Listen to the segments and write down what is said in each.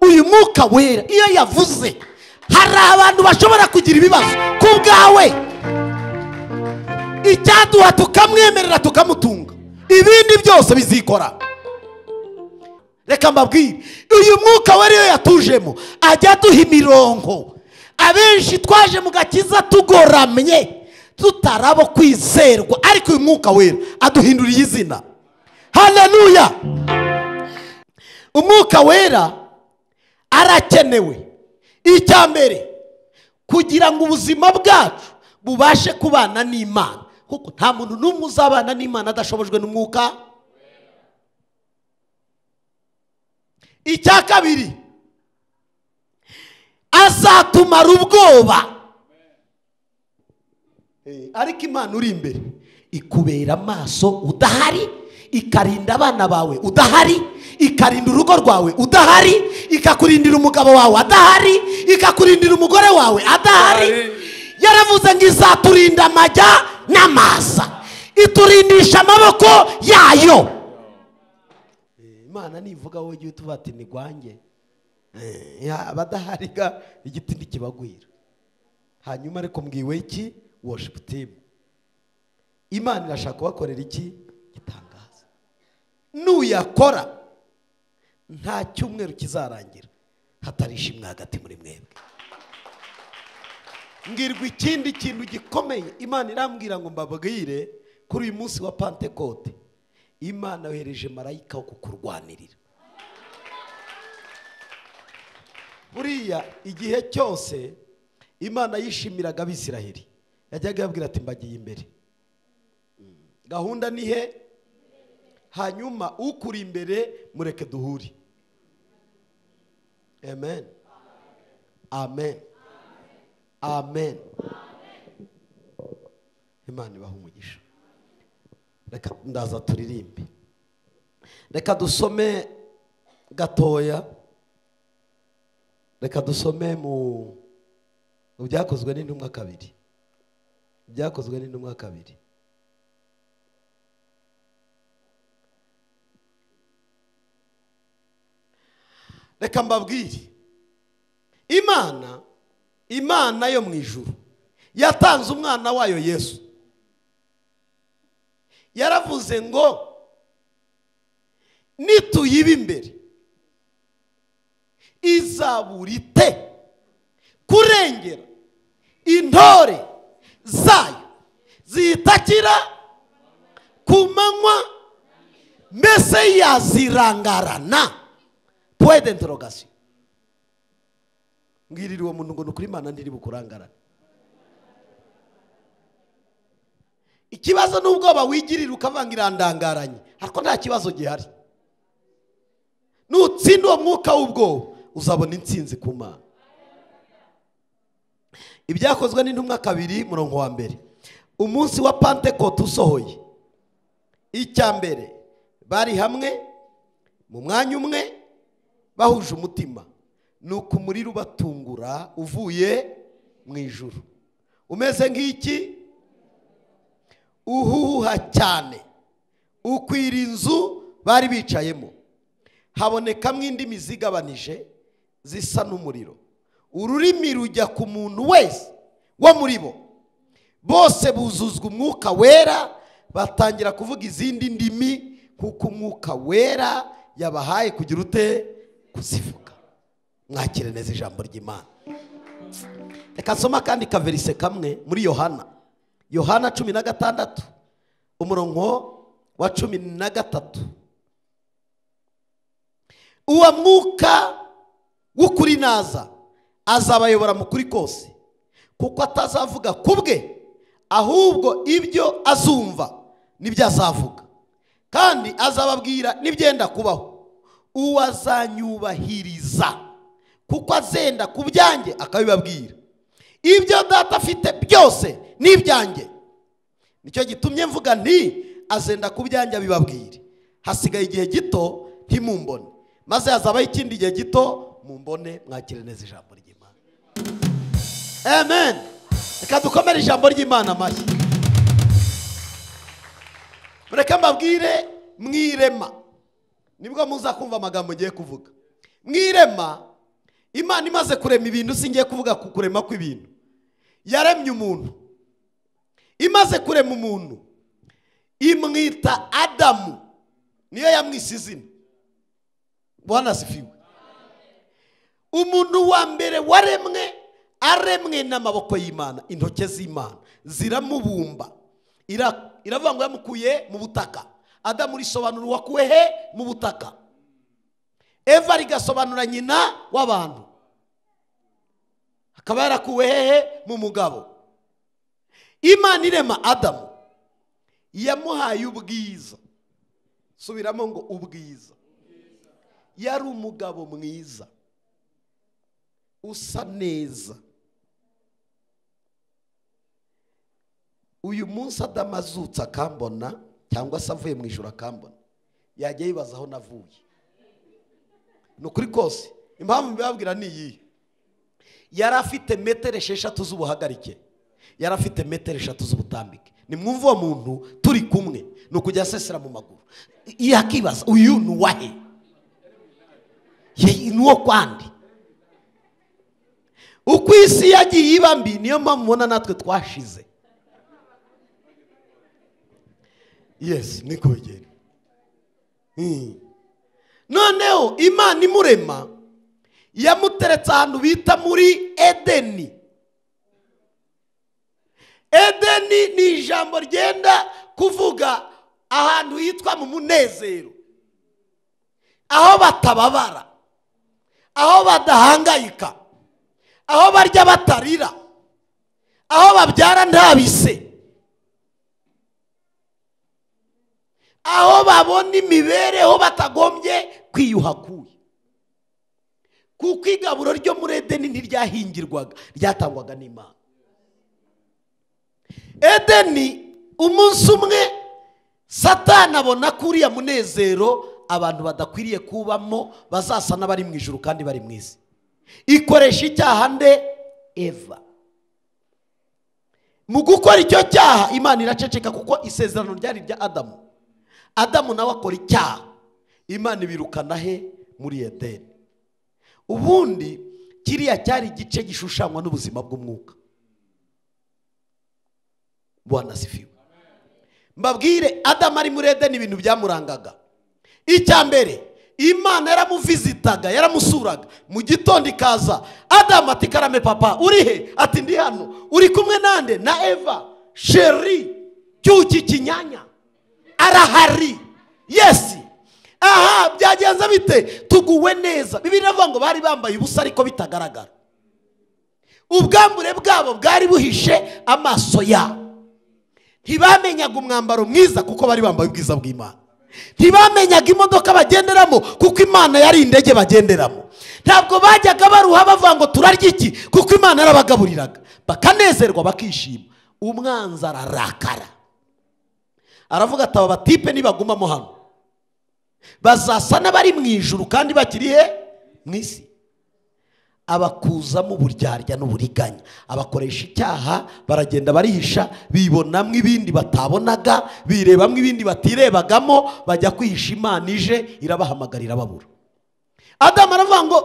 Uyu mwuka wera iyo yavuze hari abantu bashobora kugira ibibazo ku bwawe, icyaduha tukamwemerera tukamutunga, ibindi byose bizikora. Reka mbabwire, uyu mwuka wera iyo yatujemo ajya aduha imirongo. Abenshi twaje mu gakiza tugoramye tutarabo kwizerwa, ariko uyu mwuka wera aduhinduriye izina. Haleluya! Umwuka wera arakenewe. Icya mbere, kugira ngo ubuzima bwacu bubashe kubana n'Imana, kuko nta muntu n'umwe uzabana n'Imana adashobojwe n'umwuka. Icya kabiri, azatumara ubwoba. Ariko Imana uri imbere ikubera amaso udahari, ikarinda abana bawe udahari, ikarinda urugo rwawe udahari, ikakurindira umugabo wawe adahari, ikakurindira umugore wawe adahari. Yaravuze ngo izaturinda amajya n'amaza, iturindisha amaboko yayo. Imana nivuga wowe ujye utuba ati nigwange, abadahari ga igiti ntikibagwira. Hanyuma ariko mbwiwe iki worship team, Imana irashaka kubakorera iki gitangaza. Nuyakora nta cyumweru kizarangira hatarishimwe hagati muri mwebwe. Mbwirwa ikindi kintu gikomeye, Imana irambwira ngo mbabwire kuri uyu munsi wa Pentekote, Imana yohereje marayika wo kukurwanirira. Buriya igihe cyose Imana yishimiraga Abisiraheli, yajyaga yabwira ati mbagiye imbere, gahunda ni he, hanyuma ukuri imbere mureke duhure. Amen, amen, amen. Imana ibahe umugisha. Reka ndaza turirimbe, reka dusome gatoya, reka dusome mu byakozwe n'intumwa kabiri. Byakozwe n'intumwa kabiri. Reka mbabwire, Imana yo mu ijuru yatanze umwana wayo Yesu. Yaravuze ngo nituyiba imbere izaburite kurengera intore zayo zitakira ku manywa, mbese yazirangarana. Point d'interrogation. Mbwirira uwo muntu ngo nukuri Imana ndiri bukurangarana. Ikibazo n'ubwoba wigirira ukavanga irandangaranye, ariko nta kibazo gihari. Nutsinda uwo mwuka w'ubwoba uzabona intsinzi ku Mana. Ibyakozwe n'intumwa 2 murongo wa 1. Umunsi wa Pentekote usohoye, icya mbere bari hamwe mu mwanya umwe bahuje umutima, nuko umuriro ubatungura uvuye mu ijuru umeze nk'iki, uhuha cyane, ukwira inzu bari bicayemo, habonekamo indimi zigabanije zisa n'umuriro, ururimi rujya ku muntu wese wo muri bo. Bose buzuzwa umwuka wera, batangira kuvuga izindi ndimi kuko umwuka wera yabahaye kugira ute kuzivuga. Mwakire neza ijambo ry'Imana. Reka nsoma kandi kaverise kamwe muri Yohana. Yohana 16 umurongo wa 13. Uwo mwuka w'ukuri naza azabayobora mu kuri kose, kuko atazavuga kubwe, ahubwo ibyo azumva nibyo azavuga, kandi azababwira nibyenda kubaho. Uwazanyubahiriza, kuko azenda ku byanjye akabibabwira. Ibyo data afite byose nibyanjye, nicyo gitumye mvuga nti azenda ku byanjye abibabwire. Hasigaye igihe gito ntimumbone, maze hazabaho ikindi gihe gito mumbone. Mwakire neza ijambo ry'Imana. Amen. Reka dukomere ijambo ry'Imana amashyi. Mureke mbabwire, mwirema nibwo muza kumva amagambo ngiye kuvuga. Mwirema Imana imaze kurema ibintu, singiye kuvuga ku kurema kw'ibintu, yaremye umuntu. Imaze kurema umuntu imwita Adamu, niyo yamwise izina. Bwana asifiwe. Umuntu wa mbere waremwe aremwe n'amaboko y'Imana, intoke z'Imana ziramubumba. Iravuga ngo yamukuye mu butaka. Adamu risobanura uwakuwe he? Mu butaka. Eva rigasobanura nyina w'abantu, akaba yarakuwe hehe? Mu mugabo. Imana irema Adamu yamuhaye ubwiza. Subiramo ngo ubwiza. Yari umugabo mwiza usa neza. Uyu munsi Adamu azutse akambona, cyangwa se avuye mu ijuru akambona, yajya yibaza aho navuye. Ni ukuri kose. Impamvu mbibabwira ni iyi: yari afite metero 6 z'ubuhagarike, yari afite metero 3 z'ubutambike. Nimwumva uwo muntu turi kumwe, ni ukujya asesera mu maguru, yakibaza uyu ni uwahe? Ni uwo kwandi. Uko isi yagiye iba mbi, niyo mpamvu mubona natwe twashize. Yes, niko bigenda. Noneho Imana imurema yamuteretse ahantu bita muri Edeni. Edeni ni ijambo ryenda kuvuga ahantu hitwa mu munezero, aho batababara, aho badahangayika, aho barya batarira, aho babyara nta bise, aho babona imibereho batagombye kwiyuhakuye. Kuko igaburo ryo muri Edeni ntiryahingirwaga, ryatangwaga n'Imana. Edeni umunsi umwe Satani abona ko uriya munezero abantu badakwiriye kubamo, bazasa n'abari mu ijuru kandi bari mu isi. Ikoresha icyaha nde? Eva. Mu gukora icyo cyaha Imana iraceceka, kuko isezerano ryari rya Adamu. Adamu nawe akora icyaha, Imana ibirukana he? Muri Edeni. Ubundi kiriya cyari igice gishushanywa n'ubuzima bw'umwuka. Bwana asifiwe. Mbabwire, Adamu ari muri Edeni ibintu byamurangaga. Icya mbere, Imana yaramuvizitaga, yaramusuraga. Mu gitondo ikaza, Adamu ati karame papa, uri he? Ati ndi hano. Uri kumwe nande? Na Eva. Sheri, cyuki kinyanya. Arahari. Yes. Aha, byagenze bite? Tuguwe neza. Bibiliya iravuga ngo bari bambaye ubusa ariko bitagaragara. Ubwambure bwabo bwari buhishe amaso yabo. Ntibamenyaga umwambaro mwiza kuko bari bambaye ubwiza bw'Imana. Ntibamenyaga imodoka bagenderamo kuko Imana yari indege bagenderamo. Ntabwo bajyaga baruha bavuga ngo turarya iki, kuko Imana yarabagaburiraga. Bakanezerwa bakishima. Umwanzi ararakara, aravuga ati aba batipe nibagumamo hano bazasa n'abari mu ijuru kandi bakiri he? Mu isi. Abakuzamo uburyarya n'uburiganya, abakoresha icyaha, baragenda barihisha, bibonamo ibindi batabonaga, birebamo ibindi batirebagamo, bajya kwihisha. Imana ije irabahamagarira babura. Adamu aravuga ngo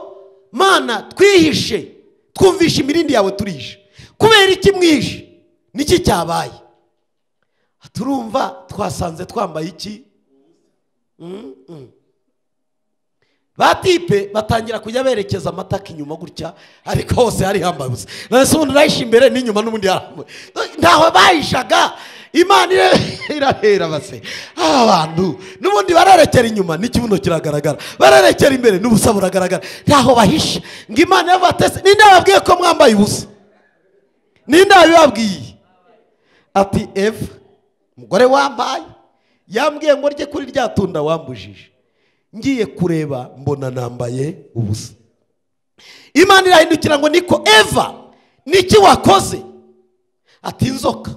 Mana twihishe, twumvishe imirindi yawe turishe. Kubera iki mwishe? Niki cyabaye? Turumva twasanze twambaye iki? Batipe batangira kujya berekeza amataka inyuma gutya, ariko hose hari hambaye ubusa. None ubundi nahishe imbere n'inyuma n'ubundi yarambaye. Ntaho bahishaga. Imana irahera base. Aba bantu n'ubundi bararekera inyuma n'ikibuno kiragaragara, bararekera imbere n'ubusa buragaragara, ntaho bahisha. Ngo Imana yabatese, ninde yababwiye ko mwambaye ubusa? Ninde yabibabwiye? Ati Eva, umugore wambaye, yambwiye ngo rye kuri rya tunda wambujije, ngiye kureba mbona nambaye ubusa. Imana irahindukira ngo niko Eva, niki wakoze? Ati inzoka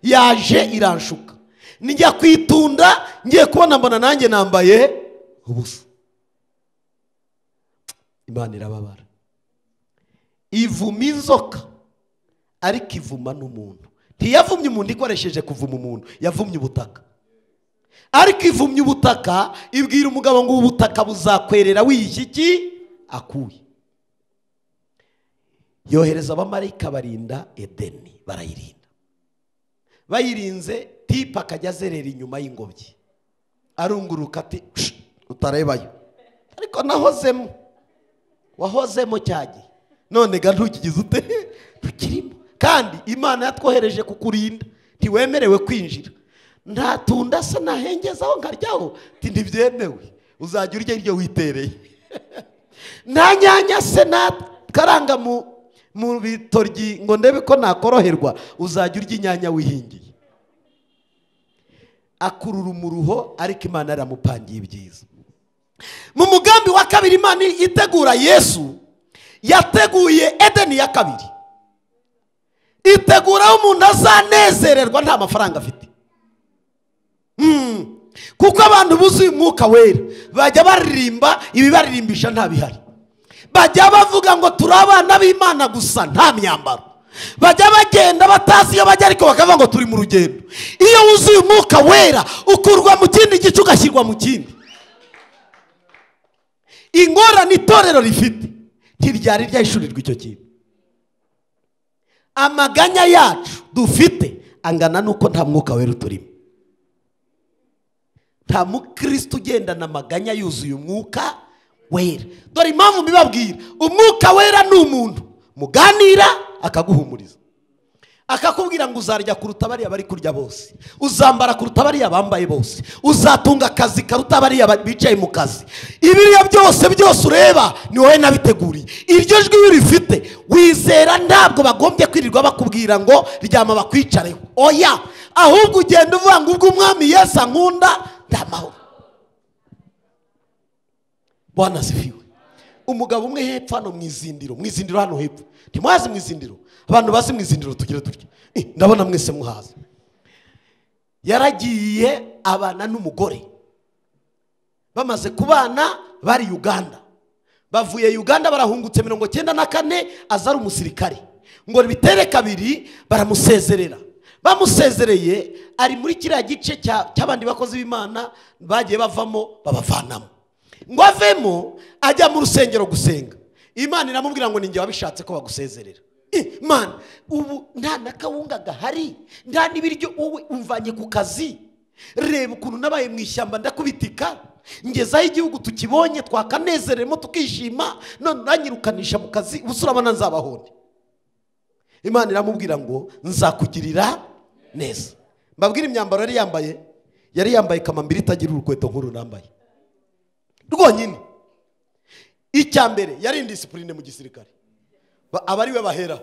yaje iranshuka, nijya kwitunda, ngiye kubona mbona nanjye nambaye ubusa. Imana irababara, ivuma inzoka ariko ivuma n'umuntu. Ntiyavumye umuntu ikoresheje kuvuma umuntu, yavumye ubutaka. Ariko ivumye ubutaka, ibwira umugabo ngo ubutaka buzakwerera wiyiki akuye. Yohereza abamarayika barinda Edeni, barayirinda. Bayirinze tipa akajya azerera inyuma y'ingobyi, arunguruka ati utarebayo, ariko nahozemo, wahozemo cyagiye, none ga ntukigize ute, ntukirimo. Kandi Imana yatwohereje kukurinda, ntiwemerewe kwinjira. Nta tunda se nahengezaho nkaryaho, ati ntibyemewe, uzajya urya iryo witereye. Nta nyanya se nakaranga mu bitoryi ngo ndebe ko nakoroherwa, uzajya urya inyanya wihingiye. Akurura umuruho, ariko Imana yaramupangiye ibyiza. Mu mugambi wa kabiri Imana itegura Yesu, yateguye Edeni ya kabiri, itegura aho umuntu azanezererwa nta mafaranga afite. Kuko abantu buzuye umwuka wera bajya baririmba ibibaririmbisha nta bihari, bajya bavuga ngo turi abana b'Imana gusa nta myambaro, bajya bagenda batazi iyo bajya ariko bakavuga ngo turi mu rugendo. Iyo wuzuye umwuka wera ukurwa mu kindi gice ugashyirwa mu kindi. Ingorane itorero rifite ntiryari ryashurirwa icyo kintu. Amaganya yacu dufite angana nuko nta mwuka wera uturimo. Nta mukristo ugendana amaganya yuzuye umwuka wera. Dore impamvu mbibabwira, umwuka wera ni umuntu muganira akaguhumuriza, akakubwira ngo uzarya kuruta bariya bari kurya bose, uzambara kuruta bariya bambaye bose, uzatunga akazi karuta bariya bicaye mu kazi. Ibiriya byose byose ureba ni wowe nabiteguriye. Iryo jwi iyo urifite wizera, ntabwo bagombye kwirirwa bakubwira ngo ryama bakwicareho, oya, ahubwo ugenda uvuga ngo ubwo umwami Yesu ankunda ndamahoro. Bwana asifiwe. Umugabo umwe hepfo hano mu izindiro, mu izindiro hano hepfo, ntimuhazi mu izindiro, abantu bazi mu izindiro tugire tutya, ndabona mwese muhazi. Yaragiye abana n'umugore, bamaze kubana bari Uganda, bavuye Uganda barahungutse 94, aza ari umusirikare. Ngo bitere kabiri baramusezerera. Bamusezereye ari muri kiriya gice cy'abandi bakozi b'Imana bagiye bavamo babavanamo. Ngo avemo ajya mu rusengero gusenga. Imana iramubwira ngo ninjye wabishatse ko bagusezerera. Imana ubu nta nakawunga gahari, nta n'ibiryo, wowe umvanye ku kazi. Reba ukuntu nabaye mu ishyamba ndakubitika, ngezaho igihugu tukibonye twakanezereremo tukishima, none uranyirukanisha mu kazi, ubu urabona nzabahonde. Imana iramubwira ngo nzakugirira neza. Mbabwira imyambaro yari yambaye, yari yambaye kamambiri itagira urukweto nkuru nambaye rwonyine. Icya mbere yari indisipurine mu gisirikare, aba ari we baheraho.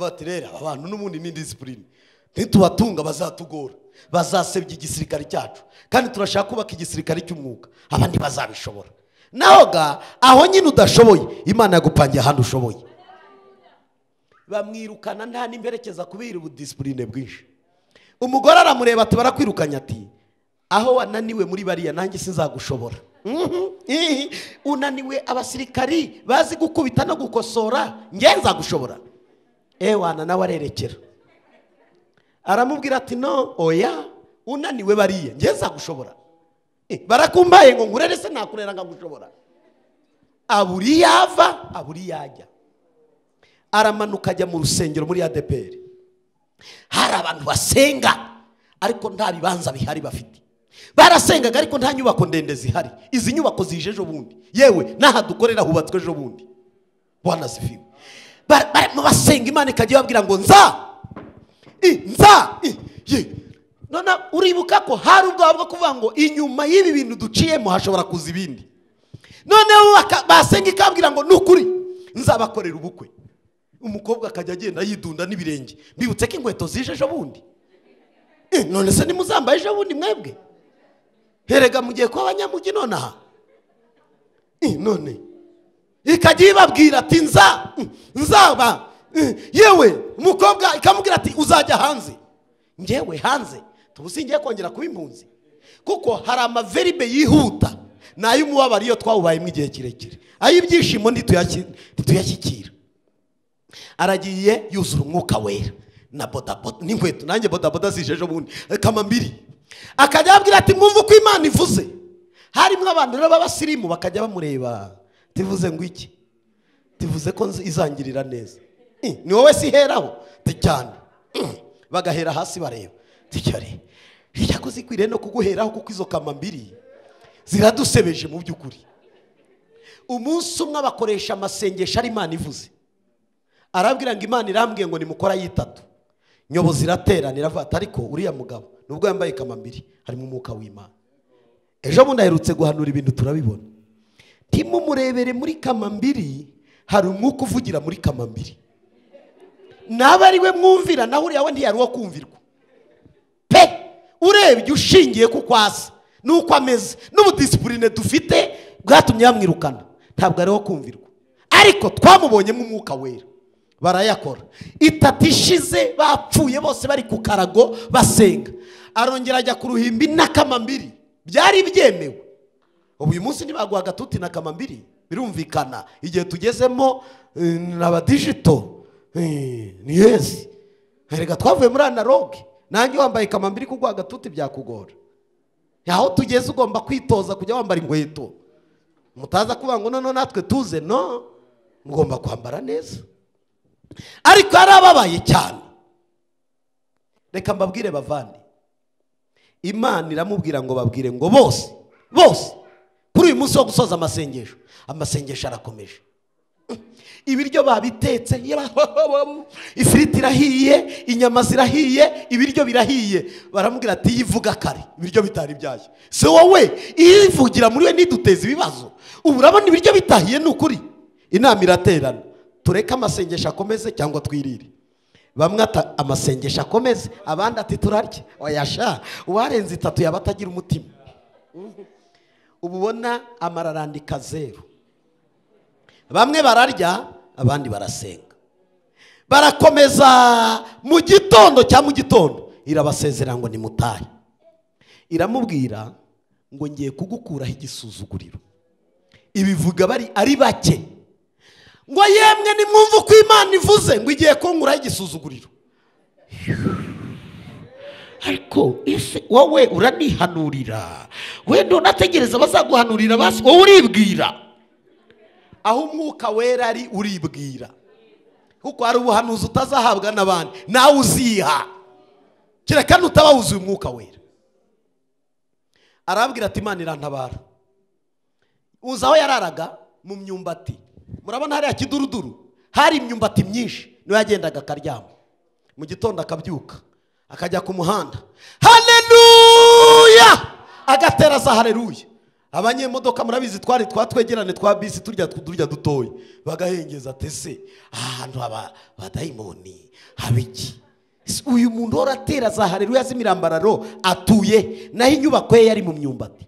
Ati rero aba bantu n'ubundi ni indisipurine, ntitubatunga bazatugora, bazasebya igisirikare cyacu, kandi turashaka kubaka igisirikare cy'umwuka, abandi bazabishobora. Naho ga aho nyine udashoboye, Imana yagupangiye ahandi ushoboye. Bamwirukana nta n'imperekeza kubera ubudisipurine bwinshi. Umugore aramureba ati barakwirukanye, ati aho wananiwe muri bariya nanjye sinzagushobora. Unaniwe abasirikari bazi gukubita no gukosora, nge nzagushobora. Ewana nawe arerekera, aramubwira ati no, oya, unaniwe bariya nge nzagushobora. Barakumbaye ngo nkurere se nakurera ngagushobora. Aburi yava aburi yajya, aramanuka ajya mu rusengero muri ADPR. Hari abantu basenga ariko nta bibanza bihari bafite. Barasengaga ariko nta nyubako ndende zihari. Izi nyubako zije ejo bundi, yewe n'aha dukorera hubatswe ejo bundi. Bwana asifiwe. Basenga Imana ikajya ibabwira ngo nza nza. None uribuka ko hari ubwoba bwo kuvuga ngo inyuma y'ibi bintu duciyemo hashobora kuza ibindi. Noneho basenga ikabwira ngo nukuri nzabakorera ubukwe. Umukobwa akajya agenda yidunda n'ibirenge. Mbibutse ko inkweto zije ejo bundi. None se nimuzambaye ejo bundi mwebwe? Herega mugiye kuba abanyamugi nonaha. None ikajya ibabwira ati nza nzaba. Yewe umukobwa ikamubwira ati uzajya hanze. Ngewe hanze tubusingiye kongera kuba impunzi, kuko hari amaveribe yihuta n'ay'umubabaro iyo twawubayemo igihe kirekire, ay'ibyishimo ntituyashyikira. Aragiye yuzura umwuka wera na bodaboda n'inkweto, nanjye bodaboda zije ejo bundi kamambiri. Akajya abwira ati mwumve uko Imana ivuze. Harimo abantu rero b'abasirimu bakajya bamureba, tivuze ngo iki? Tivuze ko izangirira neza. Ni wowe siheraho ti cyane. Bagahera hasi bareba. Ticyari. Yakoze ikwiriye no kuguheraho kuko izo kamambiri ziradusebeje mu by'ukuri. Umunsi umwe abakoresha amasengesho ari Imana ivuze. Arabwira ngo Imana irambwiye ngo nimukora yitatu. Nyobozi irateranira avuga ati ariko uriya mugabo nubwo yambaye kamambiri harimo umwuka w'Imana. Ejo bundi aherutse guhanura ibintu turabibona. Timumurebere muri kamambiri, hari umwuka uvugira muri kamambiri. Naba ari we mwumvira, naho uriya we ntiyari uwo kumvirwa. Pe urebye ushingiye ku kwasa nuko ameze n'ubudisipurine dufite bwatumye yamwirukana, ntabwo ari uwo kumvirwa. Ariko twamubonyemo umwuka wera. Barayakora. Itatu ishize bapfuye bose bari ku karago basenga. Arongera ajya ku ruhimbi n'akamambiri. Byari byemewe. Ubu uyu munsi ntibaguha agatuti na kamambiri, birumvikana. Igihe tugezemo n'aba digital ni yesi. Erega twavuye muri analogue. Nanjye wambaye kamambiri kuguha agatuti byakugora. Aho tugeze ugomba kwitoza kujya wambara inkweto. Mutaza kuba ngo nono natwe tuze, no mugomba kwambara neza. Ariko yarababaye cyane. Reka mbabwire bavandi, Imana iramubwira ngo babwire ngo bose bose kuri uyu munsi wo gusoza amasengesho, amasengesho arakomeje. Ibiryo babitetse, ifiriti irahiye, inyama zirahiye, ibiryo birahiye. Baramubwira ati yivuga kare, ibiryo bitari byashye. Se wowe ivugira muri we niduteza ibibazo. Ubu urabona ibiryo bitahiye nukuri. Inama iraterana, tureke amasengesho akomeze cyangwa twirire. Bamwe ata amasengesho akomeze, abandi ati turarye. Oya sha, uwarenze itatu yaba atagira umutima. Ubu ubona amararandika zero. Bamwe bararya, abandi barasenga. Barakomeza mu gitondo cya mu gitondo irabasezera ngo nimutahe. Iramubwira ngo ngiye kugukuraho igisuzuguriro. Ibivuga bari ari bake. Ngo yemwe nimwumve uko Imana ivuze ngo igiye kunkuraho igisuzuguriro. Ariko ese wowe uranihanurira, wenda unategereza bazaguhanurira, basi wowe uribwira. Aho umwuka wera ari uribwira, kuko hari ubuhanuzi utazahabwa n'abandi, nawe uziha kereka nutaba wuzuye umwuka wera. Arabwira ati Imana irantabara. Uzi aho yararaga? Mu myumbati. Murabona hariya Kiduruduru hari imyumbati myinshi, niwe yagendaga akaryama. Mu gitondo akabyuka akajya ku muhanda, haleluya, agatera za haleluya. Abanyemodoka murabizi twari twatwegerane twa bisi turya turya dutoye, bagahengeza tese ahantu haba badayimoni habiki. Uyu muntu oratera za haleluya z'imirambararo atuye, naho inyubako ye yari mu myumbati.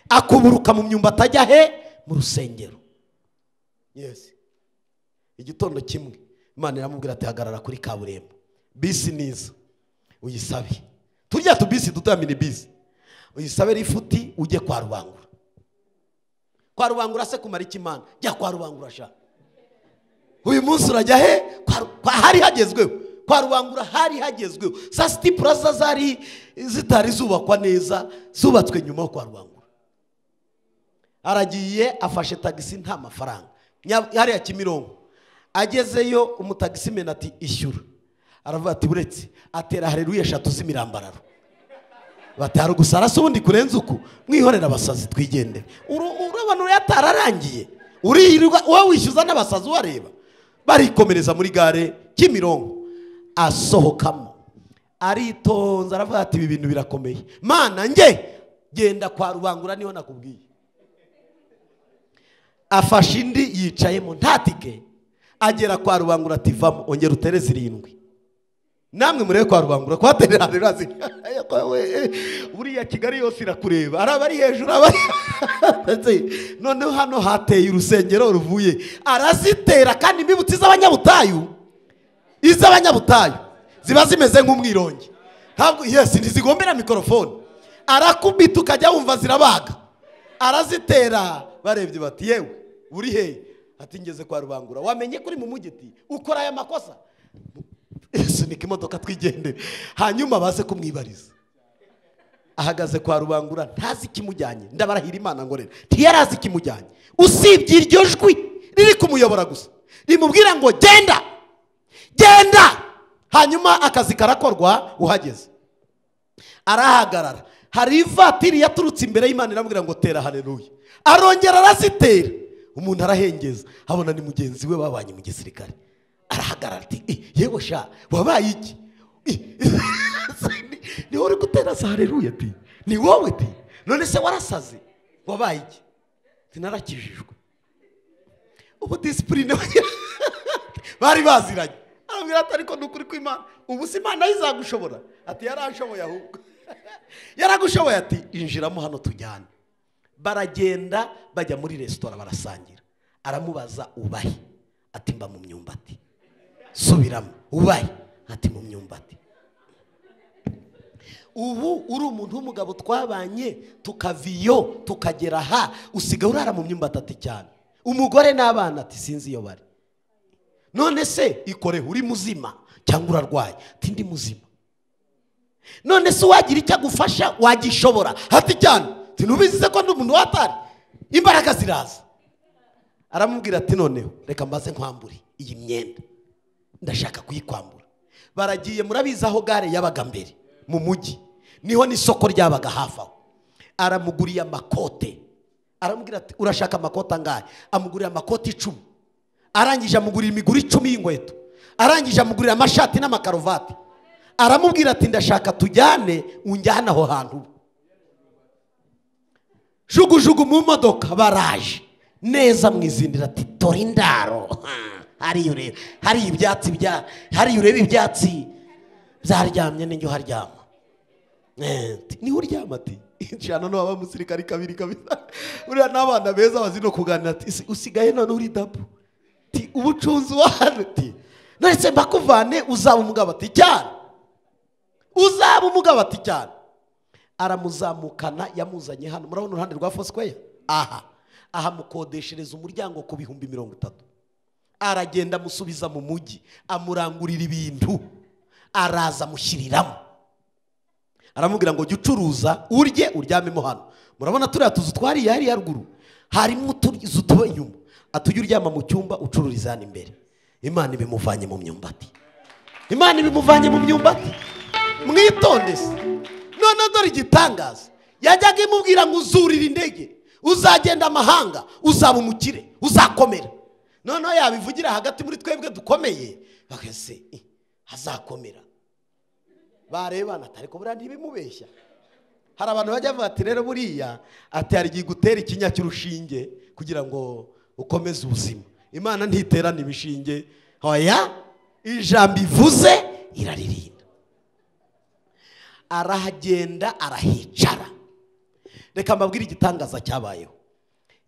Akuburuka mu myumbati ajya he? Mu rusengero. Yes. Igitondo kimwe Imana iramubwira ati hagarara kuri kaburimbo, bisi niza uyisabe, turya tubisi dutoya mini bisi, uyisabe rifuti ujye kwa Rubangura. Kwa Rubangura se kumara iki Imana? Jya kwa Rubangura sha. Uyu munsi urajya he? Kwa hari hagezweho. Kwa Rubangura hari hagezweho. Sa City Plaza zari zitari zubakwa neza, zubatswe nyuma kwa Rubangura. Aragiye afashe tagisi nta mafaranga. Hariya Kimironko. Agezeyo umutagisi mena ati ishyura. Aravuga ati buretse, atera haleluya eshatu z'imirambararo. Batari gusara se ubundi kurenza uku, mwihorera abasazi twigendere. Urabona yatararangiye. Uririrwa wowe wishyuza n'abasazi wareba. Barikomereza muri gare Kimironko. Asohokamo aritonze aravuga ati ibi bintu birakomeye. Mana nge genda kwa Rubangura niho nakubwiye. Afashe indi yicayemo nta tike, agera kwa Rubangura ati vamo ongera utere zirindwi. Namwe murebe kwa Rubangura kwaterera haleluya. Buriya Kigali yose irakureba, araba ari hejuru abari noneho hano hateye urusengero ruvuye, arazitera. Kandi imbibutsi z'abanyabutayu, iz'abanyabutayu ziba zimeze nk'umwirongi, ntabwo yes ntizigombera mikrofone. Arakubita ukajya wumva zirabaga. Arazitera, barebye bati yewe uri he? Ati ngeze kwa Rubangura. Wamenye kuri mu mugiti ukora aya makosa, sunika imodoka twigendere. Hanyuma baze kumwibariza. Ahagaze kwa Rubangura ntazi ikimujyanye, ndabarahira Imana ngorera ntiyarazi ikimujyanye, usibye iryo jwi riri kumuyobora gusa rimubwira ngo genda genda. Hanyuma akazi karakorwa. Uhageze arahagarara, hari ivatiri yaturutse imbere y'Imana iramubwira ngo tera haleluya. Arongera arazitera, umuntu arahengeza abona ni mugenzi we babanye mu gisirikare. Arahagarara ati yewe sha wabaye iki? Ni wowe uri gutera za haleluya? Ati ni wowe? Ati none se warasaze wabaye iki? Ati narakijijwe. Ubu disipurine bari baziranye. Arabwira ati ariko ni ukuri kw'Imana, ubu si Imana izagushobora? Ati yarashoboye, ahubwo yaragushoboye. Ati injiramo hano tujyane. Baragenda bajya muri resitora barasangira. Aramubaza ubahe? Ati mba mu myumbati. Subiramo, ubahe? Ati mu myumbati. Ubu uri umuntu w'umugabo twabanye tukaviyo tukagera aha, usigaye urara mu myumbati? Ati cyane. Umugore n'abana? Ati sinzi iyo bari. None se ikoreho, uri muzima cyangwa urarwaye? Ati ndi muzima. None se wagira icyo agufasha wagishobora? Ati cyane. Ntubizi ko ndi umuntu watari? Imbaraga ziraza. Aramubwira ati noneho reka mbaze nkwambure iyi myenda, ndashaka kuyikwambura. Baragiye, murabizi aho gare yabaga mbere mu mujyi, niho n'isoko ryabaga hafi aho. Aramuguriye amakote, aramubwira ati urashaka amakote angahe? Amugurira amakote 10. Arangije amugurira imiguru 10 y'inkweto. Arangije amugurira amashati n'amakaruvati. Aramubwira ati ndashaka tujyane, unjyane aho hantu. Jugujugu mu modoka baraje neza mwizindira ati tora indaro hariyo ureba, hari ibyatsi bya hariyo ureba ibyatsi byaryamye n'injyo haryama. Niho uryama? Ati inshano no waba musirikari kabiri kabisa. Uriya n'abana beza bazi no kuganira. Ati usigaye none uri dapu, ati ubucunzi wa hano, ati none se mbakuvane uzaba umugabo? Ati cyane. Uzaba umugabo? Ati cyane. Aramuzamukana, yamuzanye hano murabona uruhande rwa Foursquare aha, ahamukodeshereza umuryango ku 30,000. Aragenda amusubiza mu mujyi, amurangurira ibintu, araza amushyiriramo, aramubwira ngo jya ucuruza urye uryamemo hano. Murabona turiya tuzu twariye hariya ruguru, harimo utuzu tuba inyuma, atujya uryama mu cyumba ucururiza hano imbere. Imana ibimuvanye mu myumbati, Imana ibimuvanye mu myumbati. Mwitonde se. None dore igitangaza, yajyaga imubwira ngo uzurira indege, uzagenda amahanga, uzaba umukire, uzakomera. Noneho yabivugira hagati muri twebwe dukomeye, bakese hazakomera. Barebana ariko buriya ntibimubeshya. Hari abantu bajya bavuga ati rero buriya ati hari igihe gutera ikinya cy'urushinge kugira ngo ukomeze ubuzima. Imana ntiterana ibishinge, hoya ijambo ivuze iraririnda. Arahagenda arahicara. Reka mbabwire igitangaza cyabayeho.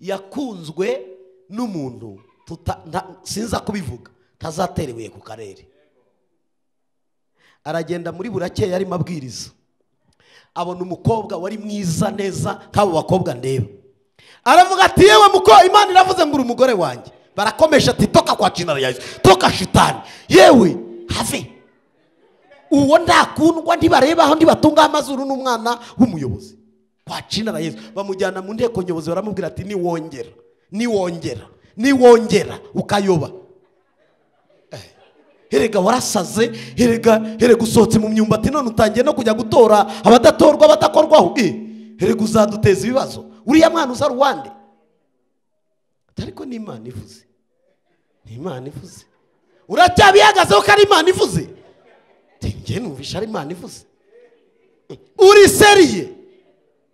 Yakunzwe n'umuntu sinza kubivuga, tazatera ibuye ku karere. Aragenda muri burakeye yarimo abwiriza, abona umukobwa wari mwiza neza nk'abo bakobwa ndeba. Aravuga ati yewe muko, Imana iravuze ngo uri umugore wanjye. Barakomesha ati toka kwa jina la Yesu, toka shitani, yewe have. Uwo ndakundwa ntibareba aho ntibatunga amazuru n'umwana w'umuyobozi kwa jina la Yesu. Bamujyana mu nteko nyobozi, baramubwira ati niwongera niwongera niwongera ukayoba, herega warasaze, herega herega usohotse mu myumbati none utangiye no kujya gutora abadatorwa badakorwaho, herega uzaduteza ibibazo, uriya mwana uza ruwande. Ariko ni Imana ivuze, ni Imana ivuze. Uracyabihagazeho ko ari Imana ivuze? Njye numvisha ari Imana ivuze. Uri seriye?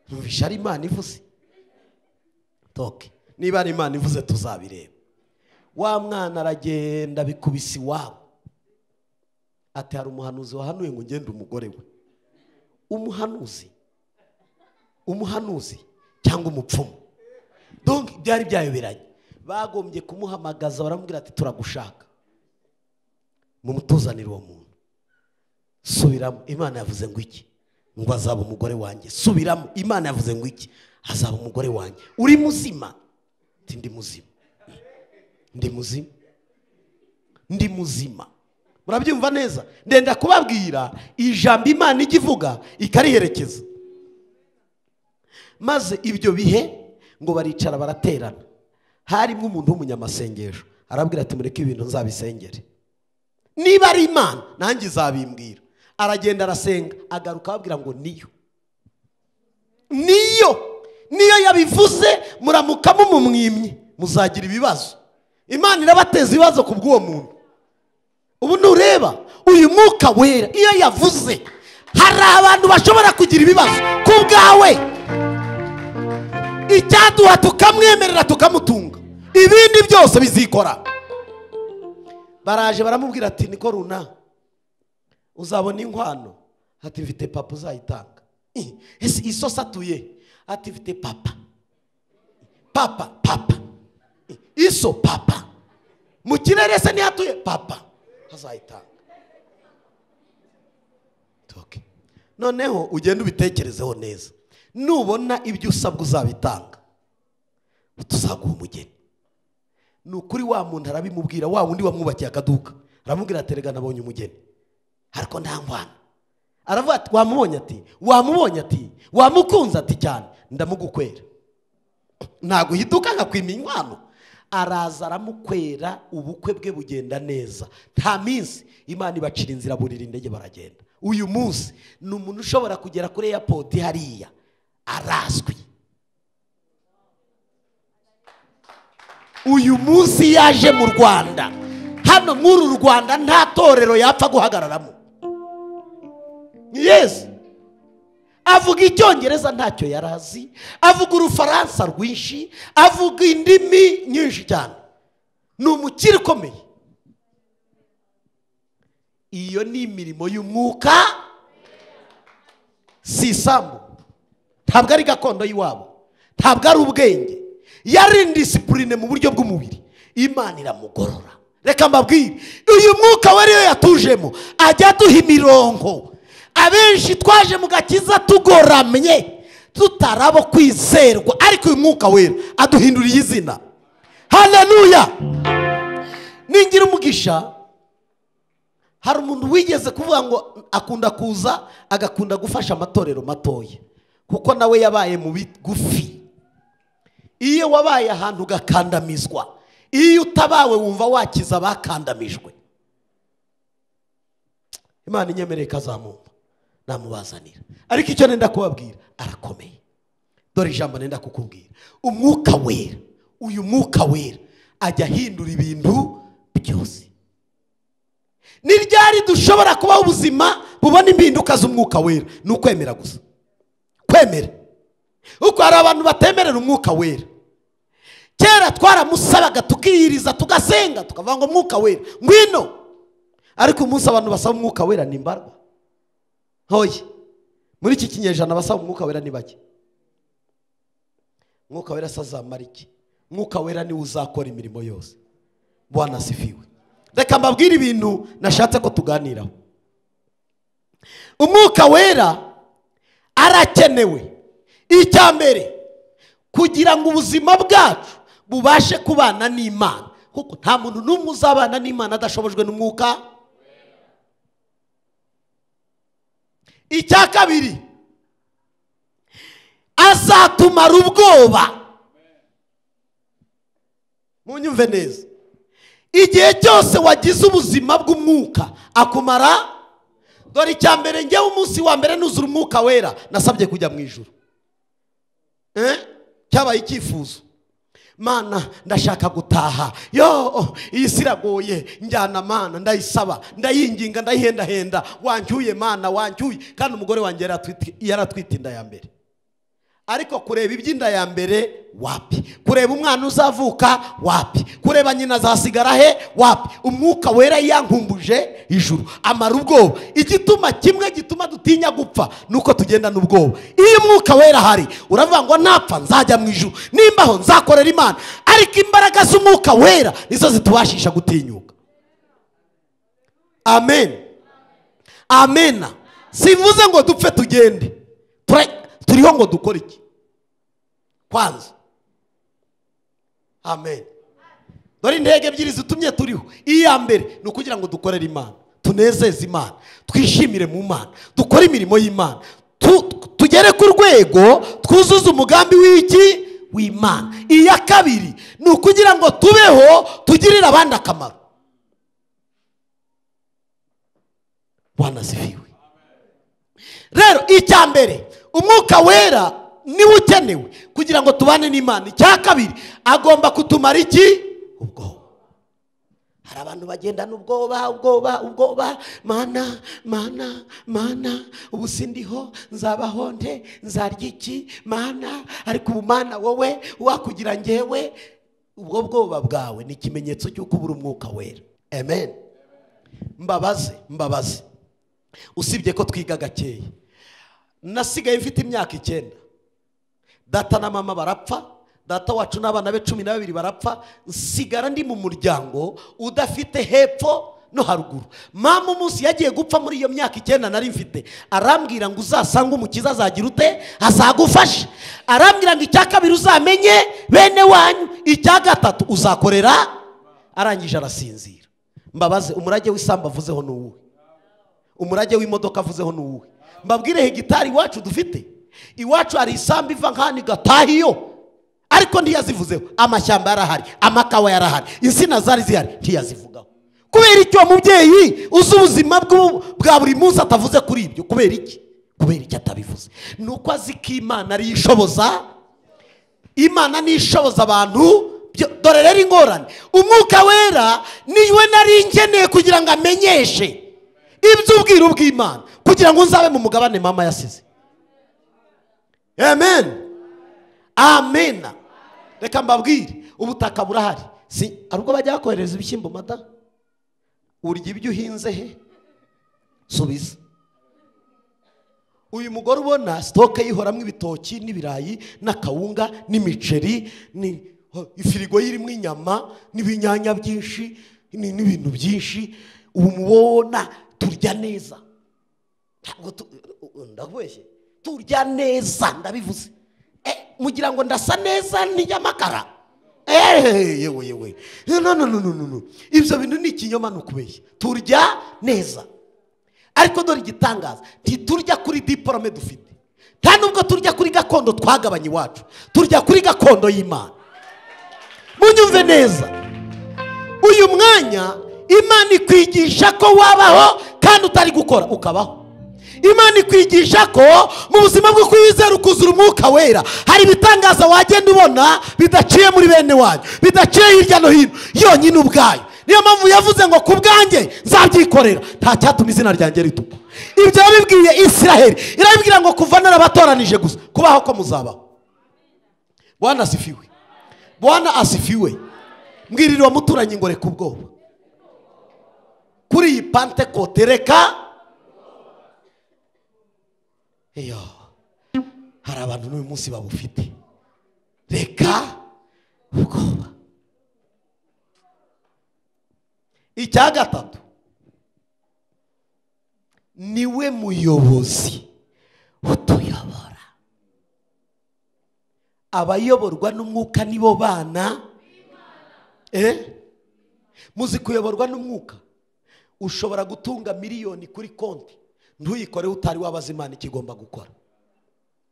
Numvisha ari Imana ivuze. Toke niba ari Imana ivuze tuzabireba. Wa mwana aragenda bikubisi iwabo, ati hari umuhanuzi wahanuye ngo ngende umugore we. Umuhanuzi, umuhanuzi cyangwa umupfumu, donc byari byayoberanye. Bagombye kumuhamagaza baramubwira ati turagushaka, mumutuzanire uwo muntu. Subiramo, Imana yavuze ngo iki? Ngo azaba umugore wanjye. Subiramo, Imana yavuze ngo iki? Azaba umugore wanjye. Uri muzima? Ati ndi muzima, ndi muzima, ndi muzima. Murabyumva neza? Ndenda kubabwira ijambo Imana ijya ivuga ikariherekeza. Maze ibyo bihe ngo baricara baraterana, harimo umuntu w'umunyamasengesho arabwira ati mureke ibintu nzabisengere, niba ari Imana nanjye izabimbwira. Aragenda arasenga, agaruka ababwira ngo niyo niyo yabivuze, muramuka mumumwimye muzagira ibibazo. Imana irabateza ibibazo ku bw'uwo muntu. Ubu nureba uyu mwuka wera iyo yavuze, hari abantu bashobora kugira ibibazo ku bwawe. Icyaduha tukamwemerera tukamutunga, ibindi byose bizikora. Baraje baramubwira ati niko runa uzabona inkwano, ati mfite papa uzayitanga. Ese isosi atuye? Ati mfite papa papa papa, iso papa mu kirere se ntihatuye papa azayitanga. Noneho ugende ubitekerezeho neza, nubona ibyo usabwa uzabitanga tuzaguha umugeni. Ni ukuri wa muntu arabimubwira, wa wundi wamwubakiye akaduka aramubwira ati rega nabonye umugeni ariko nta nkwano. Aravuga ati wamubonye? Ati wamubonye? Ati wamukunze? Ati cyane, ndamugukwera, ntaguha iduka nkakwima inkwano. Araza aramukwera, ubukwe bwe bugenda neza. Nta minsi Imana ibacira inzira, burira indege baragenda. Uyu munsi ni umuntu ushobora kugera kuri airport hariya arazwi. Uyu munsi yaje mu Rwanda, hano muri uru Rwanda nta torero yapfa guhagararamo. Yes, avuga icyongereza ntacyo yarazi, avuga urufaransa rwinshi, avuga indimi nyinshi cyane, ni umukire ukomeye. Iyo ni imirimo y'umwuka, si isambu, ntabwo ari gakondo y'iwabo, ntabwo ari ubwenge, yari indisipurine mu buryo bw'umubiri. Imana iramugorora. Reka mbabwire, uyu mwuka wari yo yatujemo ajya aduha imirongo. Abenshi twaje mu gakiza tugoramye tutarabo kwizerwa, ariko uyu mwuka wera aduhinduriye izina. Haleluya! Ningira umugisha, hari umuntu wigeze kuvuga ngo akunda kuza agakunda gufasha amatorero matoya, kuko nawe yabaye mu bigufi. Iyo wabaye ahantu ugakandamizwa, iyo utabawe wumva wakiza abakandamijwe. Imana inyemereye ikazamumva namubazanira. Ariko icyo nenda kubabwira, arakomeye. Dore ijambo nenda kukubwira, umwuka wera, uyu mwuka wera ajya ahindura ibintu byose. Ni ryari dushobora kubaho ubuzima bubona impinduka z'umwuka wera? Ni ukwemera gusa, kwemera. Uko hari abantu batemerera umwuka wera. Kera twaramusabaga tukiyiriza tugasenga tukavuga ngo umwuka wera ngwino, ariko umunsi abantu basaba umwuka wera ni mbarwa. Hoye muri iki kinyejana basaba umwuka wera ni bake. Umwuka wera sazamara iki? Umwuka wera niwe uzakora imirimo yose. Bwana asifiwe. Reka mbabwire ibintu nashatse ko tuganiraho. Umwuka wera arakenewe. Icya mbere, kugira ngo ubuzima bwacu bubashe kubana n'Imana, kuko nta muntu n'umwe uzabana n'Imana adashobojwe n'umwuka. Icya kabiri, azatumara ubwoba. Munyumve neza, igihe cyose wagize ubuzima bw'umwuka akumara. Dore icya mbere, ngewe umunsi wa mbere nuzura umwuka wera nasabye kujya mu ijuru. Cyabaye icyifuzo. Mana ndashaka gutaha, yo iyi si iragoye, njyana Mana, ndayisaba, ndayinginga, ndayihendahenda, wancyuye Mana, wancyuye. Kandi umugore wanjye yaratwite inda ya mbere. Ariko kureba iby'inda ya mbere wapi, kureba umwana uzavuka wapi, kureba nyina azasigara he wapi. Umwuka wera yankumbuje ijuru, amara ubwoba. Igituma kimwe gituma dutinya gupfa nuko tugenda n'ubwoba. Iyo umwuka wera hari, uravuga ngo napfa nzajya mu ijuru, nimbaho nzakorera Imana. Ariko imbaraga z'umwuka wera nizo zitubashisha gutinyuka. Amen, amen. Sivuze ngo dupfe tugende, turiho ngo dukore iki kwanza. Amen. Dore intege ebyiri zitumye turiho. Iya mbere ni ukugira ngo dukorere Imana, tunezeze Imana, twishimire mu Mana, dukore imirimo y'Imana, tujye tugere ku rwego twuzuze umugambi w'iki w'Imana. Iya kabiri ni ukugira ngo tubeho tugirire abandi akamaro. Bwana asifiwe. Rero icya mbere, umwuka wera niwe ukenewe kugira ngo tubane n'Imana. Icya kabiri, agomba kutumara iki? Ubwoba. Hari abantu bagendana ubwoba, ubwoba, ubwoba. Mana, mana, mana, ubu sindiho, nzabaho nte, nzarya iki? Mana, ariko ubu mana wowe wakugira njyewe. Ubwo bwoba bwawe ni ikimenyetso cy'uko ubura umwuka wera. Amen. Mbabaze, mbabaze. Usibye ko twiga gakeya, nasigaye mfite imyaka 9. Data na mama barapfa, data wacu n'abana be 12 barapfa, nsigara ndi mu muryango udafite hepfo no haruguru. Mama umunsi yagiye gupfa muri iyo myaka 9 nari mfite, arambwira ngo uzasanga umukiza azagira ute, azagufasha. Arambwira ngo icya kabiri uzamenye bene wanyu, icya gatatu uzakorera. Arangije arasinzira. Mbabaze, umurage w'isambu avuzeho ni uwuhe? Umurage w'imodoka avuzeho ni uwuhe? Mbabwire hegitari iwacu dufite. Iwacu hari isambu iva nk'ahantu igataha iyo, ariko ntiyazivuzeho. Amashyamba yarahari, amakawa yarahari, insina zari zihari, ntiyazivugaho. Kubera icyo mubyeyi uzi ubuzima bwa buri munsi atavuze kuri ibyo? Kubera iki? Kubera icyo atabivuze? Ni uko azi ko Imana ari ishoboza. Imana ni ishoboza abantu. Dore rero ingorane, umwuka wera niwe nari nkeneye kugira ngo amenyeshe iby'ubwiru bw'Imana, kugira ngo nzabe mu mugabane mama yasize. Amen. Amen. Reka mbabwire, ubutaka burahari. Si arubwo bajya kohereza ibishyimbo mada? Urya ibyo uhinze he? Subiza. Uyu mugore ubona stoke yihoramwe ibitoki n'ibirayi n'akawunga n'imiceri, ni ifirigo irimo inyama n'ibinyanya byinshi n'ibintu byinshi. Ubu mubona turya neza. Ntabwo ndabeshye, turya neza ndabivuze. Mugira ngo ndasa neza n'inyamakara. Yewe yewe. No no no no no. Ibyo bintu ni ikinyoma, ni ukubeshya. Turya neza. Ariko dore igitangaza, ntiturya kuri diplome dufite. Nta nubwo turya kuri gakondo twagabanye iwacu. Turya kuri gakondo y'Imana. Munyumve neza. Uyu mwanya Imana ikwigisha ko wabaho kandi utari gukora ukabaho. Imana ikwigisha ko mu buzima bwo kwizera ukuzura umwuka wera hari ibitangaza wagenda ubona bidaciye muri bene wanyu, bidaciye hirya no hino, yonyine ubwayo. Niyo mpamvu yavuze ngo ku bwanjye nzabyikorera, nta cyatuma izina ryanjye ritukwa. Ibyo yabibwiye Isiraheli, irabibwira ngo kuva narabatoranije gusa, kubaho ko muzabaho. Bwana asifiwe. Bwana asifiwe. Mbwirira muturanyi ngo reka ubwoba. Kuri iyi Pentekote reka. Iyo hari abantu n'uyu munsi babufite. Reka ubwoba. Icya gatatu, niwe muyobozi utuyobora. Abayoborwa n'umwuka nibo bana. Muzi kuyoborwa n'umwuka? Ushobora gutunga miliyoni kuri konti ntuyikore utari wabaza Imana ikigomba gukora.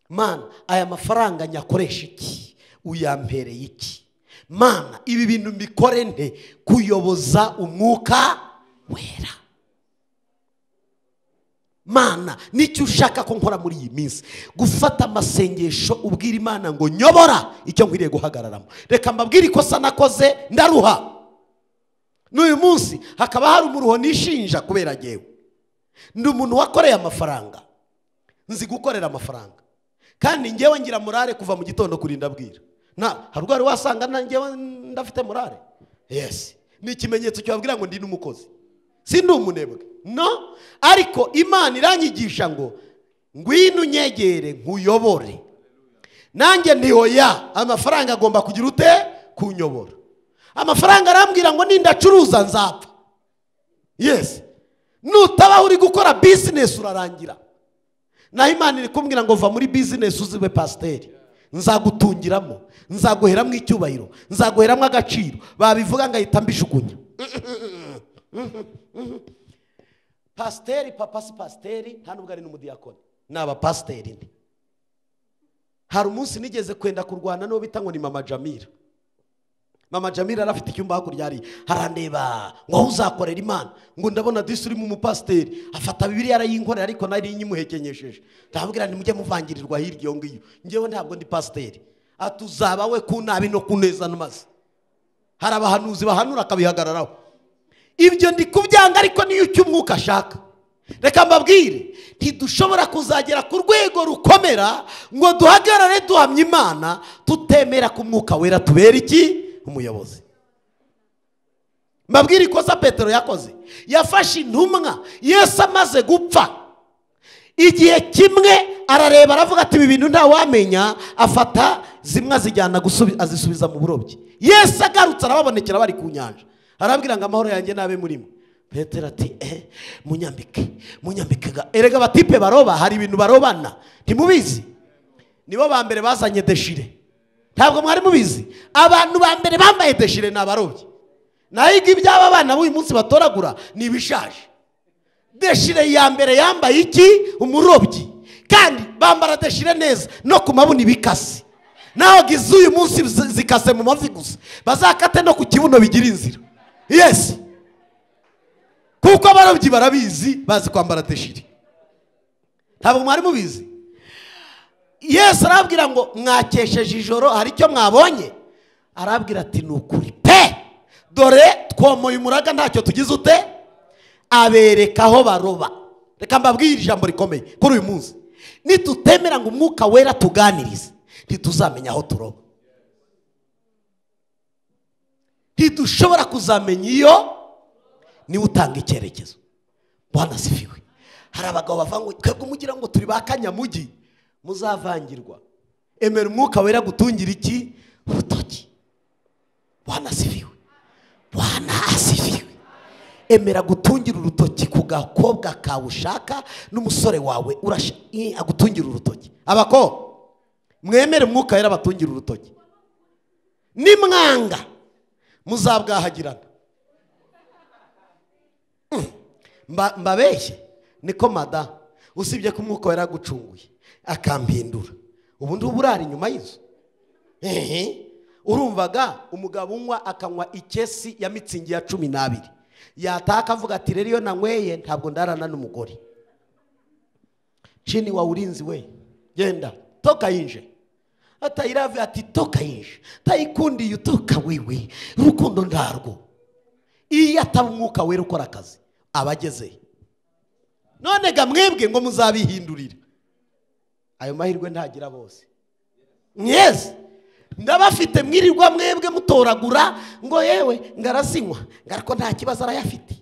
Mana, aya mafaranga nyakoresha iki? Uyampereye iki? Mana, ibi bintu mbikore nte? Kuyoboza umwuka wera. Mana, nicyo ushaka ko nkora muri iyi minsi? Gufata amasengesho ubwira Imana ngo nyobora icyo nkwiriye guhagararamo. Reka mbabwire ikosa nakoze ndaruha. N'uyu munsi hakaba hari umuruho nishinja kubera jyewe. Ndi umuntu wakoreye amafaranga, nzi gukorera amafaranga, kandi njyewe ngira morale kuva mu gitondo kurinda bwira. Na hari ubwo wasanga njyewe ndafite morale. Yes, ni ikimenyetso cyababwira ngo ndi n'umukozi, si ndi umunebwe. No, ariko Imana iranyigisha ngo ngwino unyegere nkuyobore. Nanjye nti oya, amafaranga agomba kugira ute? Kunyobora. Amafaranga arambwira ngo nindacuruza nzapfa. Yes, nutabaho uri gukora business urarangira. Naho Imana iri kumbwira ngo va muri business uzibe pasiteri, nzagutungiramo, nzaguheramo icyubahiro, nzaguheramo agaciro. Babivuga ngahita mbishukunya. Pasiteri papa si pasiteri, nta nubwo ari n'umudiyakoni, ni abapasiteri ndi. Hari umunsi nigeze kwenda kurwana n'uwo bita ngo ni Mama Jamira. Mama Jamira arafite icyumba hakurya hari, arandeba ngo aho uzakorera Imana, ngo ndabona disi urimo umupasiteri, afata Bibiliya arayinkorera ariko nari nyimuhekenyesheje. Ndababwira nti mujye muvangirirwa hirya iyo ngiyo, njyewe ntabwo ndi pasiteri. Atuzaba we ku nabi no ku neza n'amazi. Hari abahanuzi bahanura akabihagararaho. Ibyo ndi kubyanga ariko niyo icyo umwuka ashaka. Reka mbabwire, ntidushobora kuzagera ku rwego rukomera ngo duhagarare duhamye Imana tutemera ku mwuka wera tubera iki? Umuyobozi. Mbabwire ikosa Petero yakoze. Yafashe intumwa Yesu amaze gupfa. Igihe kimwe arareba aravuga ati ibi bintu ntawamenya, afata zimwe azijyana azisubiza mu burobyi. Yesu agarutse arababonekera bari ku nyanja, arababwira ngo amahoro yanjye nabe murimo. Petero ati munyambike, munyambike. Erega abatipe baroba hari ibintu barobana ntimubizi. Nibo ba mbere bazanye deshire. Ntabwo mwari mubizi. Abantu ba mbere bambaye deshire ni abarobyi. Naho iby'aba bana b'uyu munsi batoragura ni ibishaje. Deshire ya mbere yambaye iki? Umurobyi. Kandi bambara deshire neza no ku mabuno ibikase. Naho gizuyu munsi zikase mu mavi gusa, bazakate no ku kibuno bigira inzira. Yes. Kuko abarobyi barabizi, bazi kwambara deshire. Ntabwo mwari mubizi. Yesu arabwira ngo mwakesheje ijoro hari icyo mwabonye? Arabwira ati ni ukuri pe, dore twomoye umuraga ntacyo tugize ute. Abereka aho baroba. Reka mbabwire ijambo rikomeye kuri uyu munsi. Nitutemera ngo umwuka wera tuganirize, ntituzamenya aho turoba. Ntidushobora kuzamenya iyo niwe utanga icyerekezo. Bwana asifiwe. Hari abagabo bavanga twebwe mugira ngo turi ba kanyamugi, muzavangirwa. Emera umwuka wera gutungira iki? Urutoki. Bwana asifiwe. Bwana asifiwe. Emera gutungira urutoki ku gakobwa kawe ushaka n'umusore wawe agutungira urutoki. Abako mwemere umwuka wera batungira urutoki. Nimwanga muzabwahagirana. Mbabeshye niko mada, usibye ko umwuka wera gucunguye akampindura, ubundi uburara inyuma y'inzu. Urumvaga umugabo unywa akanywa ikesi ya mitsingi ya 12, yataka avuga ati rero iyo nanyweye ntabwo ndarana n'umugore. Chini wa ulinzi we, genda toka inje. Atayirave ati toka inje, tayikundi yutoka wewe, urukundo ndarwo. Iyo ataba umwuka wera ukora akazi abageze. None ga mwebwe ngo muzabihindurira. Ayo mahirwe ntagira bose. Yes. Ndabafite mwirirwa mwebwe mutoragura ngo yewe ngarasinywa, ngariko nta kibazo arayafite.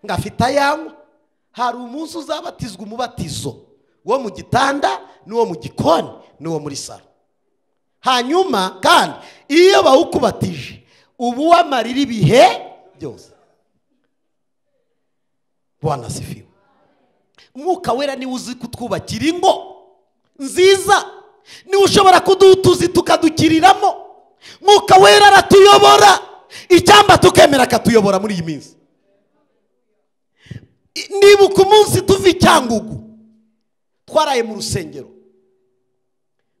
Ngafite ayanywa. Hari umunsi uzabatizwa umubatizo wo mu gitanda n'uwo mu gikoni n'uwo muri salo. Hanyuma kandi iyo bawukubatije ubu wamarira ibihe byose. Bwana asifiwe. Umwuka wera niwe uzi kutwubakira ingo nziza, niwe ushobora kudutuzi tukadukiriramo. Mwuka wera aratuyobora, icyamba tukemera akatuyobora muri iyi minsi. Nibuka umunsi tuva i Cyangugu, twaraye mu rusengero.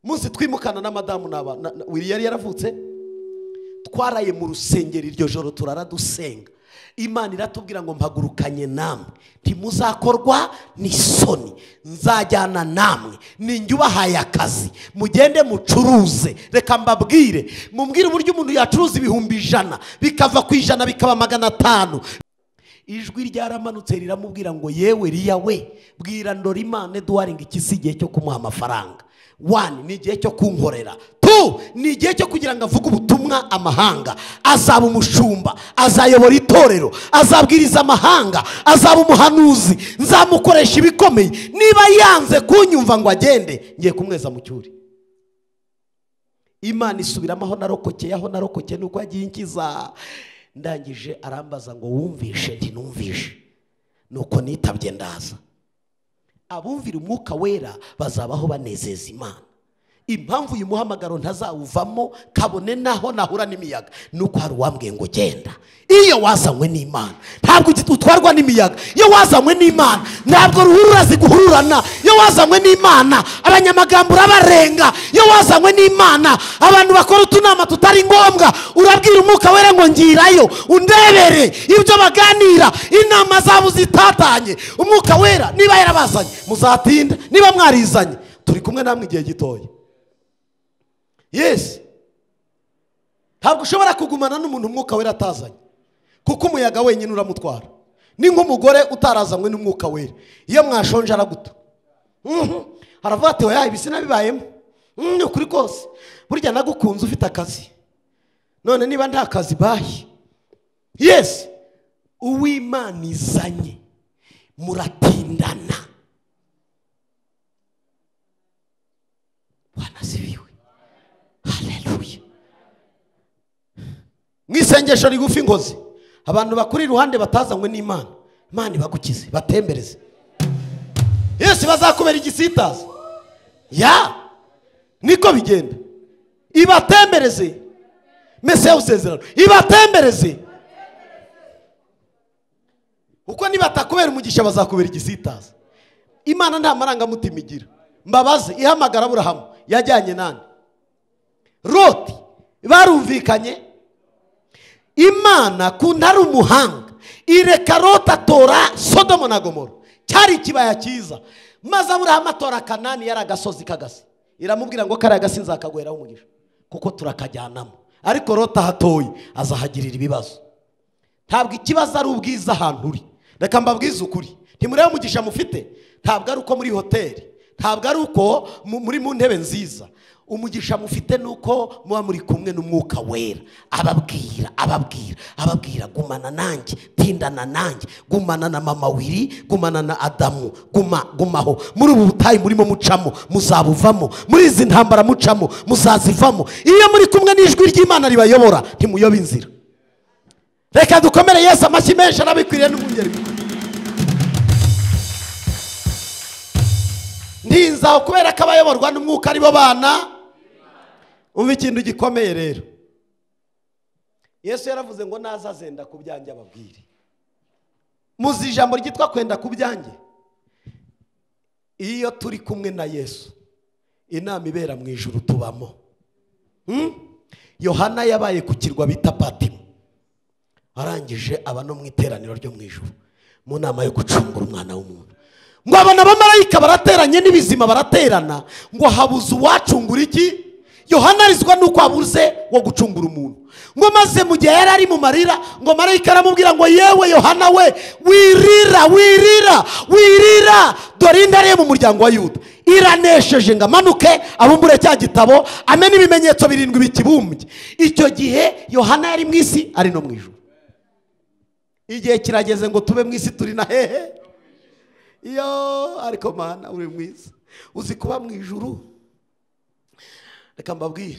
Munsi twimukana na madamu n'abana, Willy yari yaravutse, twaraye mu rusengero iryo joro turara dusenga. Imana iratubwira ngo mpagurukanye namwe, ntimuzakorwa n'isoni, nzajyana namwe, ninjye ubahaye akazi, mugende mucuruze. Reka mbabwire, mumbwire uburyo umuntu yacuruza 100,000 bikava ku 100 bikaba 500. Ijwi ryaramanutse riramubwira ngo yewe Riya we, bwira Ndorimana Edouard ngo iki si igihe cyo kumuha amafaranga. 1 ni igihe cyo kunkorera. 2 ni igihe cyo kugira ngo avuge ubutumwa amahanga. Azaba umushumba, azayobora itorero, azabwiriza amahanga, azaba umuhanuzi, nzamukoresha ibikomeye. Niba yanze kunyumva ngo agende, ngiye kumweza mu cyuri. Imana isubiramo aho narokokeye, aho narokokeye nuko yagiye inkiza. Ndangije arambaza ngo wumvishe? Nti numvishe. Nuko nitabye ndaza. Abumvira umwuka wera bazabaho banezeza Imana. Impamvu uyu muhamagaro ntazawuvamo kabone naho nahura n'imiyaga nuko hari uwambwiye ngo genda. Iyo wazanywe n'Imana ntabwo utwarwa n'imiyaga. Iyo wazanywe n'Imana ntabwo ruhurura ziguhururana. Iyo wazanywe n'Imana abanyamagambo urabarenga. Iyo wazanywe n'Imana abantu bakora utunama tutari ngombwa urabwira Umwuka Wera ngo ngirayo undebere ibyo baganira, inama zabo zitatanye. Umwuka Wera niba yarabazanye muzatinda, niba mwarizanye turi kumwe namwe igihe gitoya. Yes, ntabwo ushobora kugumana n'umuntu Umwuka Wera atazanye, kuko umuyaga wenyine uramutwara. Ni nk'umugore utarazanywe n'Umwuka Wera, iyo mwashonje araguta. Aravuga ati oya ibi sinabibayemo, ni ukuri kose burya nagukunze ufite akazi, none niba nta kazi bayi. Yes, uw'Imana izanye muratindana. Bwana asifiwe. Haleluya. Mwisengesho rigufi ngozi, abantu bakuri iruhande batazanywe n'Imana, Imana ibagukize batembereze. Yesu bazakubera igisitaza. Ya niko bigenda, ibatembereze. Mesiya usezerano ibatembereze, uko nibatakubera umugisha bazakubera igisitaza. Imana nta marangamutima igira. Mbabaze, ihamagara Aburahamu yajyanye nande? Loti barumvikanye. Imana kuntari umuhanga ireka Loti atora Sodomo na Gomora, cyari ikibaya cyiza, maze Aburahamu atora Kanani, yari agasozi kagasi. Iramubwira ngo kariya gasi nzakaguheraho umugisha kuko turakajyanamo. Ariko Loti ahatoye azahagirira ibibazo. Ntabwo ikibazo ari ubwiza ahantu uri. Reka mbabwize ukuri, ntimurebe umugisha mufite, ntabwo ari uko muri hoteli, ntabwo ari uko muri mu ntebe nziza. Umugisha mufite nuko muba muri kumwe n'Umwuka Wera, ababwira ababwira ababwira gumana nanjye, tindana nanjye, gumana na mama Wiri, gumana na Adamu, guma gumaho muri ubu butayu murimo mucamo muzabuvamo, muri izi ntambara mucamo muzazivamo. Iyo muri kumwe n'ijwi ry'Imana ribayobora ntimuyoba inzira. Reka dukomere Yesu amashyi menshi, arabikwiriye n'umwungeri. Ndinzaho kubera ko abayoborwa n'Umwuka aribo bana. Umva ikintu gikomeye rero, Yesu yaravuze ngo naza azenda ku byanjye ababwire. Muzi ijambo ryitwa kwenda ku byanjye? Iyo turi kumwe na Yesu inama ibera mu ijuru tubamo. Yohana yabaye ku kirwa bita Patimo, arangije aba no mu iteraniro ryo mu ijuru mu nama yo gucungura umwana w'umuntu. Ngo abana b'abamarayika barateranye n'ibizima baraterana, ngo habuze uwacungura iki? Yohana arizwa nuko abuze wo gucungura umuntu. Ngo maze mu gihe yari ari mu marira, ngo marayika aramubwira ngo yewe Yohana we, wirira wirira wirira, dore intare mu muryango wa Yuda iranesheje ngo amanuke abumbure cya gitabo amene ibimenyetso birindwi bikibumbye. Icyo gihe Yohana yari mu isi ari no mu ijuru. Igihe kirageze ngo tube mu isi turi na hehe? Iyo ariko Mana uri mwiza, uzi kuba mu ijuru. Reka mbabwire,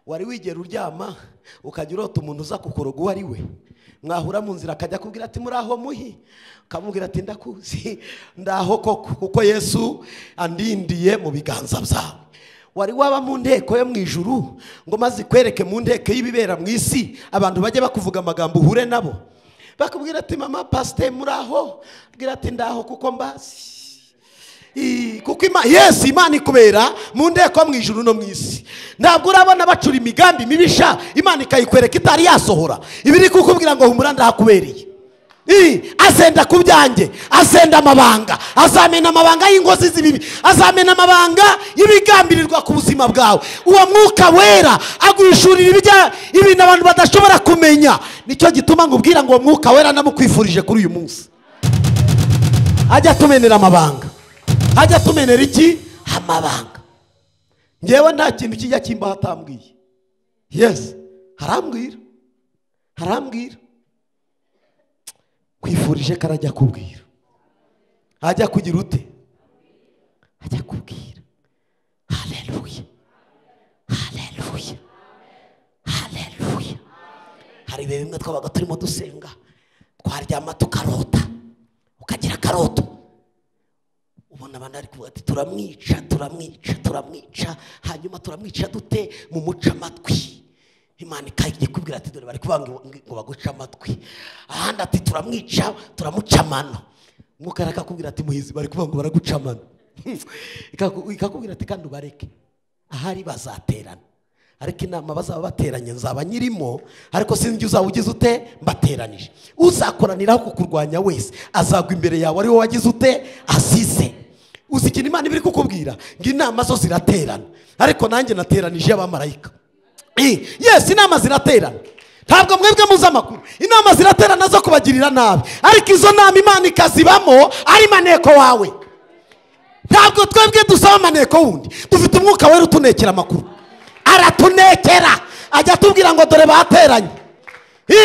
wari wigera uryama ukajya urota umuntu uza kukoroga uwo ari we, mwahura mu nzira akajya akubwira ati muraho muhi, ukamubwira ati ndakuzi ndaho koko, kuko Yesu andindiye mu biganza byawe. Wari waba mu nteko yo mu ijuru ngo maze ikwereke mu nteko y'ibibera mu isi, abantu bajye bakuvuga amagambo uhure nabo, bakubwira ati mama pasteur muraho, bwira ati ndaho kuko mbazi. Kuko Yesu Imana ikubera mu nteko mu ijuru no mu isi. Ntabwo urabona bacura imigambi mibisha Imana ikayikwereka itari yasohora, ibiri kukubwira ngo humura ndahakubereye. Azenda ku byanjye, azenda amabanga, azamena amabanga y'ingozi z'ibibi, azamena amabanga y'ibigambirirwa ku buzima bwawe. Uwo Mwuka Wera aguhishurira ibintu abantu badashobora kumenya. Nicyo gituma ngubwira ngo uwo Mwuka Wera namukwifurije kuri uyu munsi, ajya tumenera amabanga, ajya tumenera iki? Amabanga. Ngewe nta kintu kijya kimba atambwiye. Yes, harambwira, harambwira. Kwifurije karajya kubwira, ajya kugira ute? Ajya kubwira. Haleluya, haleluya, haleluya. Hari ibihe bimwe twabaga turimo dusenga, twaryama tukarota, ukagira akaroto, ubona Nkabona abandi ari kuvuga ati turamwica turamwica turamwica, hanyuma turamwica dute? Mu muca amatwi. Imana ikajya ikubwira ati dore bari kuvuga ngo baguca amatwi. Ahandi ati turamwica turamuca amano. Mwuka arakakubwira ati muhizi bari kuvuga ngo baraguca amano. Ikakubwira ati kandi ubareke, ahari bazaterana, ariko inama bazaba bateranye nzaba nyirimo, ariko sinzi uzaba ugize ute mbateranije. Uzakoraniraho kukurwanya wese azagwa imbere yawe ari wowe wagize ute asize. Uzi ikintu Imana ibiri kukubwira? Ngo inama zo ziraterana, ariko nanjye nateranije abamarayika. Yes, inama ziraterana. Ntabwo mwebwe muzi amakuru. Inama ziraterana zo kubagirira nabi, ariko izo nama Imana ikazibamo ari maneko wawe. Ntabwo twebwe dusaba maneko wundi, dufite umwuka wera utunekera amakuru. Aratunekera, ajya atubwira ngo dore bateranye.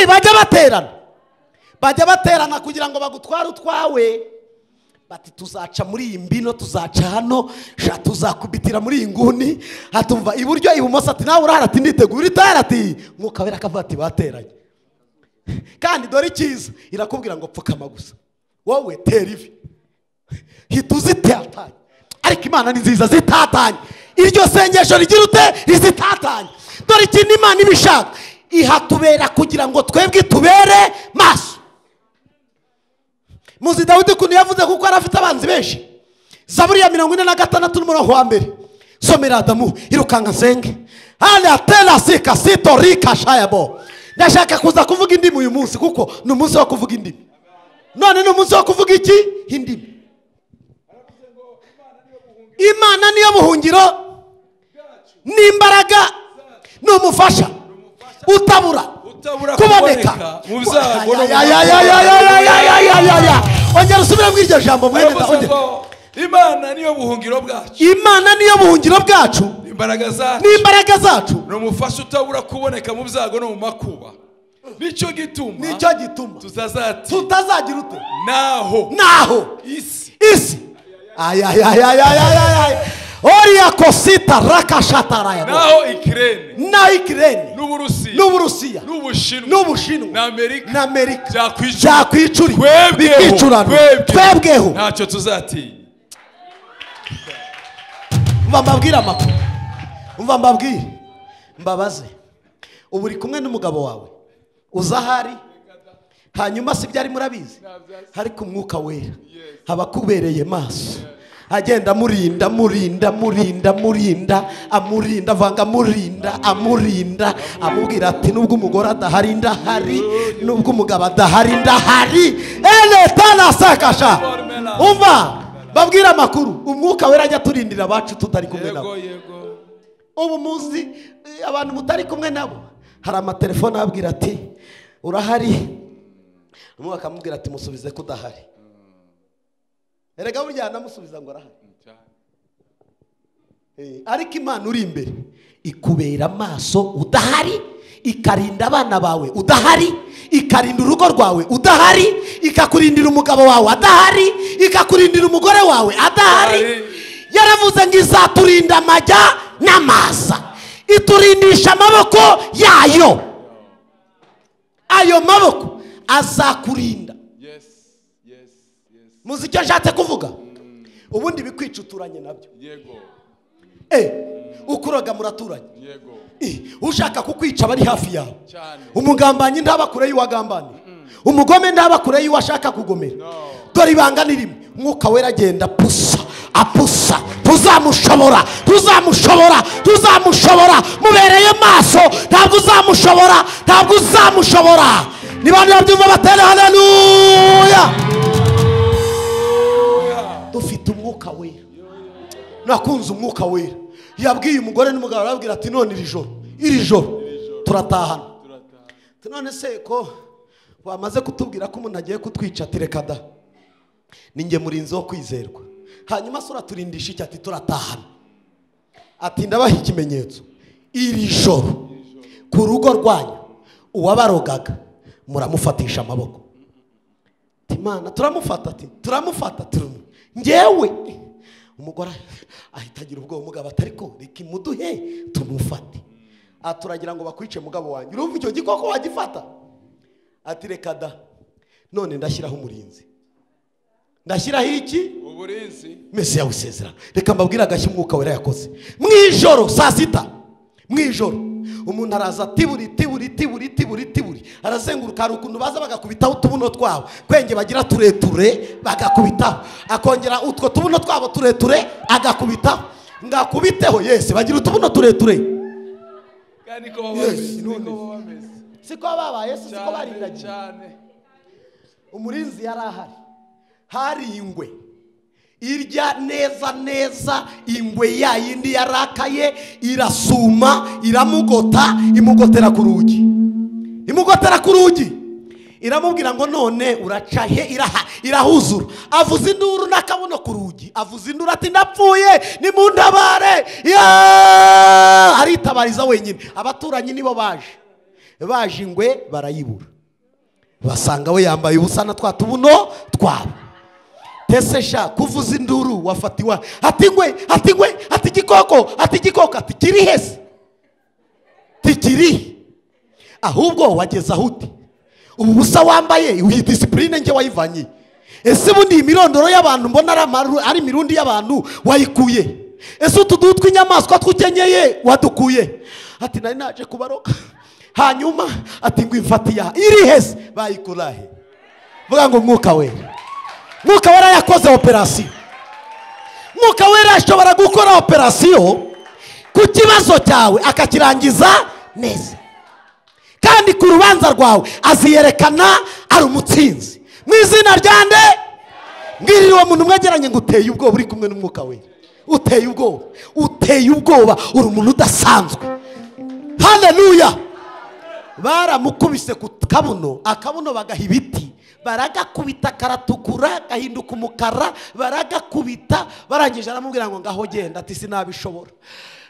Bajya baterana, bajya baterana kugira ngo bagutware utwawe. Bati tuzaca muri iyi mbino, tuzaca hano, sha tuzakubitira muri iyi nguni. Hatumva iburyo ibumoso ati nawe urahara, ati nditegura itara, ati mwuka wera akavuga ati bateranye. Kandi dore icyiza, irakubwira ngo pfukama gusa, wowe tera ivi, hita uzitatanye. Ariko Imana ni nziza, zitatanye. Iryo sengesho rigira ute? Rizitatanye. Dore ikintu Imana ibishaka, ihatubera kugira ngo twebwe tubere maso. Muzi Dawidi ukuntu yavuze kuko yari afite abanzi benshi. Zaburi ya 46 n'umurongo wa 1. Somera Adamu irukanka nsenge. Hali tela sika sito rika shayabo. Ndashaka kuza kuvuga indimi uyu munsi kuko ni umunsi wo kuvuga indimi. None ni umunsi wo kuvuga iki? Indimi. Imana niyo buhungiro n'imbaraga n'umufasha utabura kuboneka mu byago. Ongera usubire muri iryo jambo mwene. Imana niyo buhungiro bwacu, Imana niyo buhungiro bwacu, imbaraga zacu, n'imbaraga zacu, n'umufasha utabura kuboneka mu byago no mu makuba. Nicyo gituma, nicyo gituma tutazagira ute naho isi ayayayayayayay oriya kosita rakashataraya, naho Ikirene, naho Ikirene n'Uburusiya, n'Ubushinwa, n'Amerika byakwicuri bikicurana, twebweho ntacyo tuzatinya. Umva mbabwire amakuru, umva mbabwire, mbabaze. Ubu uri kumwe n'umugabo wawe uza ahari, hanyuma si byari murabizi, ariko umwuka wera abakubereye maso, agenda amurinda amurinda amurinda amurinda amurinda avanga amurinda amurinda, amubwira ati nubwo umugore adahari ndahari, nubwo umugabo adahari ndahari. Ele sakasha. Umva babwira amakuru, umwuka wera ajya turindira abacu tutari kumwe nabo. Ubu muzi abantu mutari kumwe nabo, hari amatelefone ababwira ati urahari, umwe akamubwira ati musubize ko udahari. Erega burya namusubiza ngo arahari. Ariko Imana uri imbere ikubera amaso udahari, ikarinda abana bawe udahari, ikarinda urugo rwawe udahari, ikakurindira umugabo wawe adahari, ikakurindira umugore wawe adahari. Yaravuze ngo izaturinda amajya n'amasa, iturindisha amaboko yayo. Ayo maboko azakurinda. Muzi icyo nshatse kuvuga? Ubundi bikwica uturanye nabyo. Yego. Ukuroga muraturanye. Yego. Ushaka kukwica bari hafi yawe. Umugambanyi ntaba kure y'uwagambaniye. Umugome ntaba kure y'uwashaka kugomera. Dore ibanga ni rimwe, umwuka wera agenda pusa apusa, tuzamushobora, tuzamushobora, tuzamushobora. Mubereye maso, ntabwo uzamushobora, ntabwo uzamushobora. Niba babyumva batere haleluya. Dufite umwuka wera. Nakunze umwuka wera. Yabwiye umugore n'umugabo arababwira ati none iri joro turatahana. None se ko wamaze kutubwira ko umuntu agiye kutwica, ati reka da, ninjye murinzi wo kwizerwa. Hanyuma se uraturindisha iki? Ati turatahana. Ati ndabaha ikimenyetso, iri joro ku rugo rwanyu uwabarogaga muramufatisha amaboko. Imana turamufata, ati turamufata, njyewe. Umugore ahita agira ubwoba, umugabo ati ariko reka imuduhe tumufate. Aturagira ngo bakwice mugabo wanjye, urumva icyo gikoko wagifata? Ati reka da, none ndashyiraho umurinzi. Ndashyiraho iki? Uburinzi. Mesiya w'isezerano. Reka mbabwire agashyi Umwuka Wera yakoze. Mu ijoro saa sita, mu ijoro umuntu araza tiburi tiburi tiburi tiburi tiburi, arazenguruka. Hari ukuntu baza bagakubitaho utubuno twabo, kwenge bagira tureture bagakubitaho, akongera utwo tubuno twabo tureture agakubitaho, ngakubiteho. Yese bagira utubuno tureture. Kandi ko bameze siko babaye, siko bariragiye. Umurinzi yari ahari, hari ingwe irya neza neza, ingwe ya yindi yarakaye irasuma, iramugota, imugotera ku rugi, imugotera ku rugi, iramubwira ngo none uraca he? Irahuzura. Avuza induru n'akabuno ku rugi, avuza induru ati ndapfuye, nimundabare. Aritabariza wenyine. Abaturanyi nibo baje ingwe barayibura, basanga we yambaye ubusa na twa tubuno twabo. Tese sha kuvuza induru wafatiwa, ati ngwe, ati ngwe, ati gikoko, ati gikoko, ati kiri hese, tikiri ahubwo wageza aho uti ubu busa wambaye iyi discipline nge wayivanye. Ese bundi imirondoro y'abantu mbona ari mirundi y'abantu wayikuye? Ese utu duhu tw'inyamaswa twukenyeye wadukuye? Ati nari naje kubaroka. Hanyuma ati ngo imfatiya iri hese, bayikurahe? Vuga ngo Umwuka Wera. Mwuka Wera yakoze operasiyo. Mwuka Wera ashobora gukora operasiyo ku kibazo cyawe akakirangiza neza, kandi ku rubanza rwawe aziyerekana ari umutsinzi. Mu izina rya nde? Mbwirira uwo muntu mwegeranye ngo uteye ubwoba uri kumwe n'Umwuka Wera. Uteye ubwoba, uteye ubwoba, uri umuntu udasanzwe. Haleluya. Baramukubise ku kabuno, akabuno bagaha ibiti, baragakubita karatukura gahinduka umukara, baragakubita. Barangije aramubwira ngo ngaho genda, ati sinabishobora.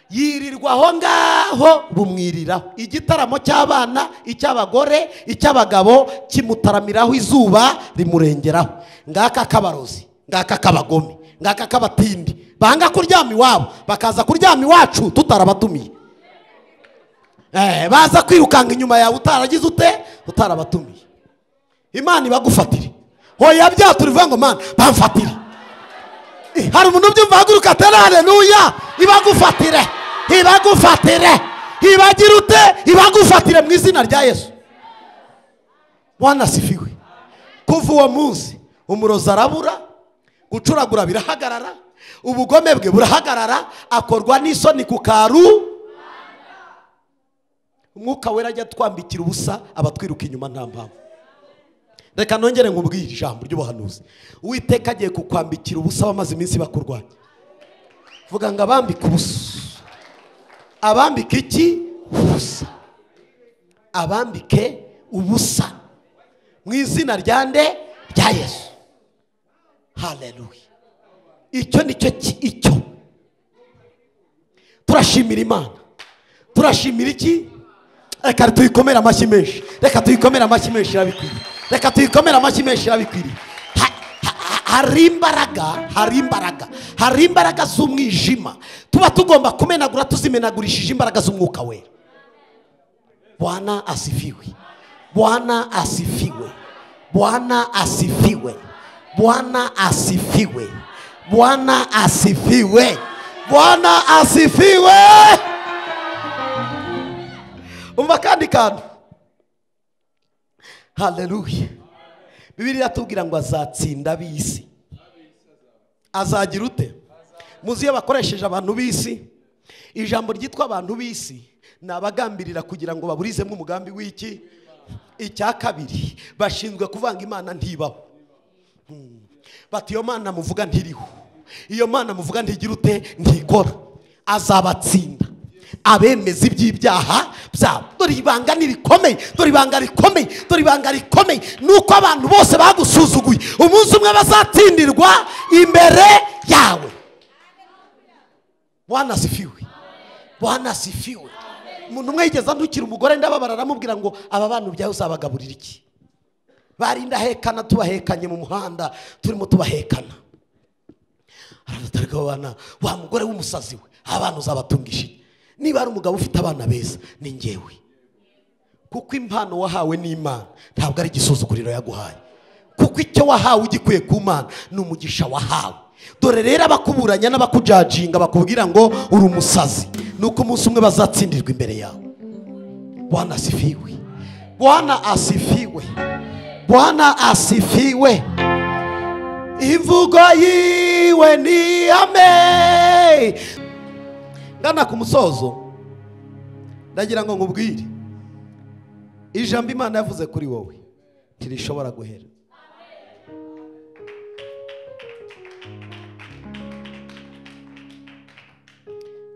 Yirirwa aho ngaho, bumwiriraho. Igitaramo cy'abana, icy'abagore, icy'abagabo kimutaramiraho, izuba rimurengeraho. Ngaka kabarozi, ngaka kabagome, ngaka kabatindi, banga kuryama iwabo bakaza kuryama iwacu tutarabatumiye. Baza kwirukanga inyuma yawe utaragize ute, utarabatumiye. Imana ibagufatire. Hoya byaturivuga ngo Mana bamfatire. Hari umuntu ubyumva haguruka atera haleluya. Ibagufatire, ibagufatire, ibagira ute, ibagufatire mu izina rya Yesu. Bwana asifiwe. Kuva uwo munsi umurozi arabura, gucuragura birahagarara, ubugome bwe burahagarara, akorwa n'isoni ku karu. Umwuka Wera ajya twambikira ubusa abatwiruka inyuma nta mpamvu. Reka nongere nkubwire ijambo ry'ubuhanuzi. Uwiteka agiye kukwambikira ubusa bamaze iminsi bakurwanya. Vuga ngo abambike ubusa. Abambike iki? Ubusa. Abambike ubusa mu izina rya nde? Rya Yesu. Haleluya. Icyo nicyo icyo. Turashimira Imana. Turashimira iki? Reka tuyikomere amashyi menshi. Reka tuyikomere amashyi menshi irabikwiriye. Reka tuyikomere amashyi menshi irabikwiriye. Hari imbaraga, hari imbaraga, hari imbaraga z'umwijima tuba tugomba kumenagura, tuzimenagurishije imbaraga z'Umwuka Wera. Bwana asifiwe. Bwana asifiwe. Bwana asifiwe. Bwana asifiwe. Bwana asifiwe. Bwana asifiwe. Umva kandi kantu. Haleluya. Bibiliya iratubwira ngo azatsinda ab'isi. Azagira ute? Muzi iyo bakoresheje abantu b'isi, ijambo ryitwa abantu b'isi ni abagambirira kugira ngo baburizemo umugambi w'iki? Icya kabiri, bashinzwe kuvanga Imana ntibaho. Bati iyo Mana muvuga ntiriho, iyo Mana muvuga ntigira ute, ntikora. Azabatsinda abemeza iby'ibyaha byabo. Dore ibanga nirikomeye, dore ibanga rikomeye, dore ibanga rikomeye, nuko abantu bose bagusuzuguye umunsi umwe bazatsindirwa imbere yawe. Bwana asifiwe. Bwana asifiwe. Umuntu umwe yigeze andukira umugore ndababara, aramubwira ngo aba bantu byawe uzabagaburira iki? Barinda hekana, tubahekanye mu muhanda, turimo tubahekana. Aravuga abana, wa mugore w'umusazi we, abana uzabatungisha. Niba ari umugabo ufite abana beza ni njyewe, kuko impano wahawe n'Imana ntabwo ari igisuzuguriro yaguhaye. Kuko icyo wahawe ugikuye ku Mana ni umugisha wahawe. Dore rero abakuburanya n'abakujajinga bakubwira ngo uri umusazi, nuko umunsi umwe bazatsindirwa imbere yawe. Bwana asifiwe. Bwana asifiwe. Bwana asifiwe. Imvugo yiwe ni amen. Ngana ku musozo, ndagira ngo nkubwire ijambo Imana yavuze kuri wowe ntirishobora guhera.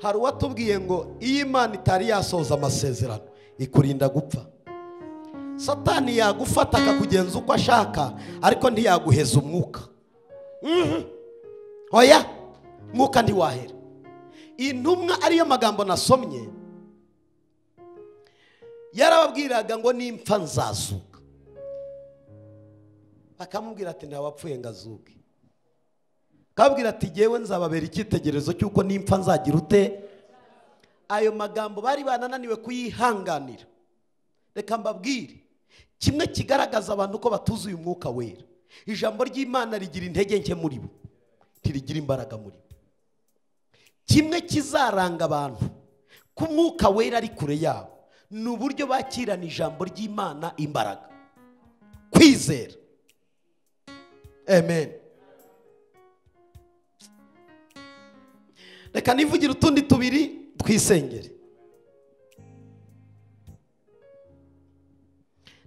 Hari uwatubwiye ngo iyo Imana itari yasoza amasezerano ikurinda gupfa. Satani yagufata akakugenza uko ashaka, ariko ntiyaguheza umwuka. Oya, mwuka ntiwahera. Intumwa ariyo magambo nasomye yarababwiraga ngo nimpfa nzazuka. Akamubwira ati ntawapfuye ngo azuke. Akabwira ati jyewe nzababera icyitegererezo cy'uko nimpfa nzagira ute. Ayo magambo bari banananiwe kuyihanganira. Reka mbabwire kimwe kigaragaza abantu ko batuzuye umwuka wera. Ijambo ry'Imana rigira intege nke muri bo, ntirigira imbaraga muri bo. Kimwe kizaranga abantu ko umwuka wera ari kure yabo ni uburyo bakirana ijambo ry'Imana imbaraga, kwizera. Amen. Reka nivugire utundi tubiri twisengere.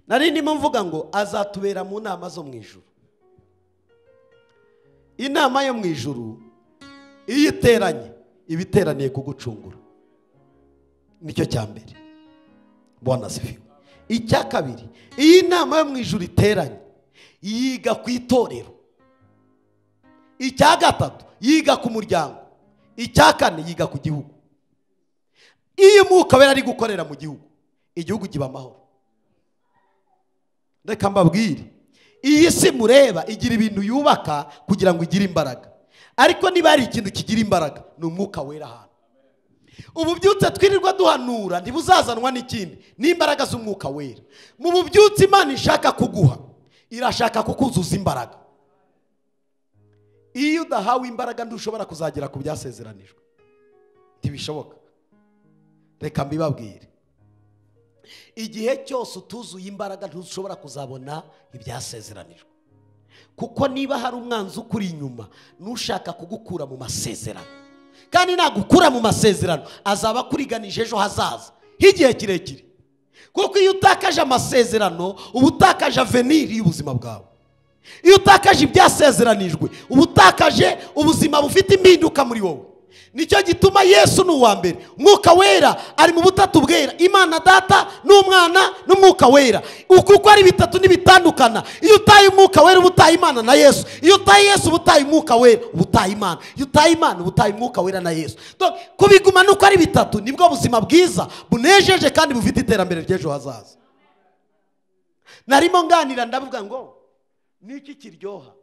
Nari ndimo mvuga ngo azatubera mu nama zo mu ijuru. Inama yo mu ijuru iyo iteranye ibiteraniye kugucungura, nicyo cya mbere. Bwana asifiwe. Icya kabiri, iyi nama yo mu ijuru iteranye yiga ku itorero. Icya gatatu, yiga ku muryango. Icya kane, yiga ku gihugu. Iyo umwuka wera ari gukorera mu gihugu, igihugu kiba amahoro. Reka mbabwire, iyi si mureba igira ibintu yubaka kugira ngo igire imbaraga, ariko niba hari ikintu kigira imbaraga ni umwuka wera. Ahantu ububyutse twirirwa duhanura ntibuzazanwa n'ikindi, n'imbaraga z'umwuka wera. Mu bubyutse Imana ishaka kuguha, irashaka kukuzuza imbaraga. Iyo udahawe imbaraga ntushobora kuzagera ku byasezeranijwe, ntibishoboka. Reka mbibabwire, igihe cyose utuzuye imbaraga ntushobora kuzabona ibyasezeranijwe. Kuko niba hari umwanzi ukuri inyuma nushaka kugukura mu masezerano, kandi nagukura mu masezerano azaba akuriganije ejo hazaza h'igihe kirekire. Kuko iyo utakaje amasezerano uba utakaje avenir y'ubuzima bwawe. Iyo utakaje ibyasezeranijwe uba utakaje ubuzima bufite impinduka muri wowe. Nicyo gituma Yesu ni uwa mbere. Umwuka wera ari mu butatu bwera, Imana Data n'Umwana n'Umwuka wera. Uko ari bitatu nibitandukana. Iyo utaye Umwuka wera uba utaye Imana na Yesu. Iyo utaye Yesu uba utaye Umwuka wera, uba utaye Imana. Iyo utaye Imana uba utaye Umwuka wera na Yesu. Donc kubiguma nuko ari bitatu nibwo buzima bwiza bunejeje kandi bufite iterambere ry'ejo hazaza. Narimo nganira ndavuga ngo niki kiryoha?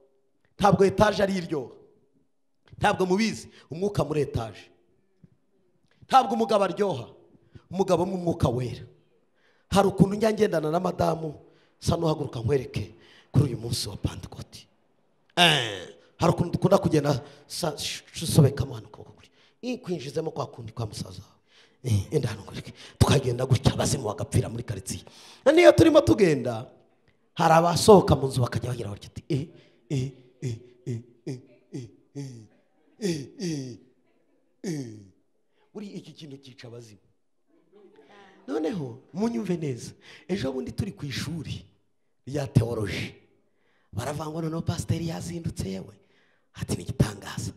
Ntabwo etaje ari iryoha. Ntabwo mubizi umwuka muri etaje. Ntabwo umugabo aryoha, umugabo mw'umwuka wera. Hari ukuntu njya ngendana na madamu sa nuhaguruka nkwereke kuri uyu munsi wa Pentecote. Hari ukuntu dukunda kugenda sobekamo hano kuboko kuri kwinjizemo kwa kundi kwa musaza wawe. Enda hano nkwereke, tukagenda gutya abazimu bagapfira muri quartier. Niyo turimo tugenda hari abasohoka mu nzu bakajya bagira bati buri iki kintu cyica abazimu. Noneho munyumve neza, ejo bundi turi ku ishuri rya theology baravangwa noneho pasiteri yazindutse yewe ati ni igitangaza,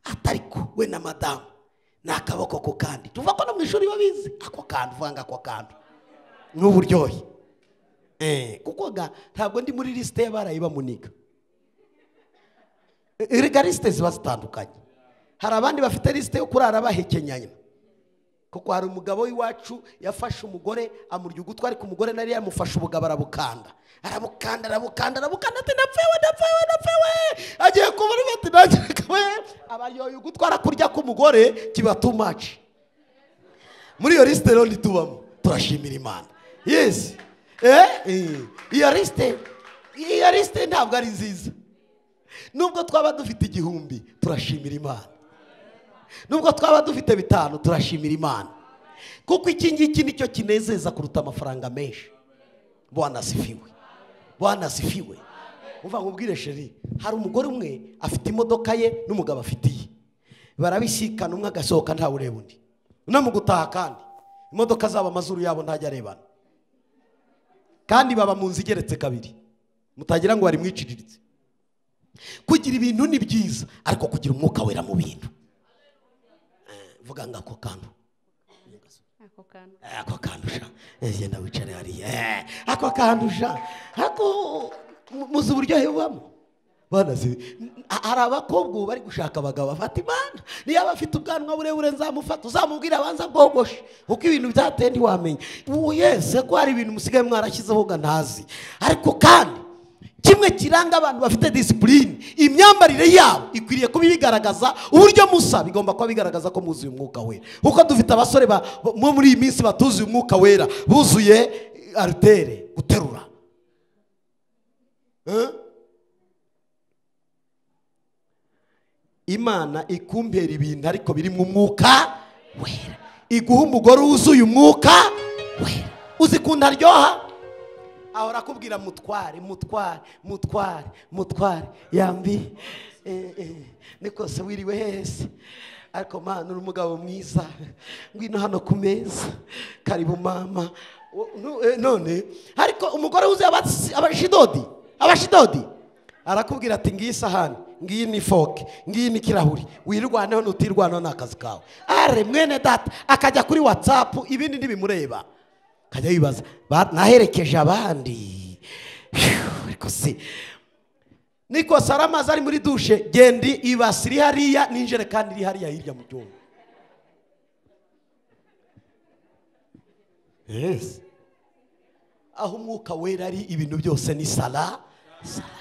atariko we na madamu n'akaboko ko kandi tuva ko no mu ishuri babizi ako kandi uvanga ako kandi n'uburyohe kuko ga ntabwo ndi muri liste y'abarayi bamuniga. Erega liste ziba zitandukanye. Hari abandi bafite liste yo kurara bahekenyanya. Kuko hari umugabo w'iwacu yafashe umugore amurya ugutwi, ariko umugore nari yamufashe ubugabo arabukanda. Arabukanda arabukanda arabukanda ati ndapfewe ndapfewe ndapfewe. Agiye kubona ati ndapfewe, abaryoye ugutwi arakurya k'umugore kiba too much. Muri iyo liste rero ntitubamo, turashimira Imana. Yes. Iyo liste Iyo lisite ntabwo ari nziza. Nubwo twaba dufite 1000 turashimira Imana. Nubwo twaba dufite 5 turashimira Imana. Kuko iki ngiki nicyo kinezeza kuruta amafaranga menshi. Bwana asifiwe. Bwana asifiwe. Umva nkubwire sheri, hari umugore umwe afite imodoka ye n'umugabo afitiye. Barabisikana umwe agasohoka nta ureba undi. No mu gutaha kandi imodoka zabo amazuru yabo ntajya arebana. Kandi baba mu nzu igeretse kabiri. Mutagira ngo bari mwiciriritse. Kugira ibintu ni byiza, ariko kugira umwuka wera mu bintu. Vuga ngo ako kantu. Ako kantu sha. Genda wicare hariya. Ako kantu sha. Ako muzi uburyohe bubamo. Banazi hari abakobwa bari gushaka abagabo bafata Imana. Niyo abafite ubwanwa burebure nzamufata, uzamubwira abanza bwogoshe. Kuko ibintu byateye ntiwamenya. Ubu yese ko hari ibintu musigaye mwarashyizeho ga ntazi. Ariko kandi kimwe kiranga abantu bafite discipline, imyambarire yabo ikwiriye kuba ibigaragaza uburyo musa, bigomba kuba bigaragaza ko muzuye umwuka wera. Kuko dufite abasore muri iyi minsi batuzuye umwuka wera, buzuye artere guterura. Imana ikumpera ibintu ariko biri mu mwuka wera. Iguha umugore wuzuye umwuka wera. Uzikunda aryoha? Ahora akubwira mutware, mutware, mutware, mutware. Yambi niko se wiriwe hese. Ariko mana uri umugabo mwiza. Ngwino hano ku meza. Karibu mama. None ariko umugore wuzuye abashidodi, abashidodi arakubwira ati ngiyi isahani, ngiyi ni foke, ngiyi ni kirahuri, wirwaneho nutirwanaho nakazi kawe. Are mwene data akajya kuri WhatsApp ibindi ntibimureba. Kajya yibaza naherekeje abandi. Ariko se niko saramaza ari muri dushe, gendi ibasiri hariya n'injerekani iri hariya hirya mu cyumba. Yes. Aho umwuka wera ari ibintu byose ni sala sala.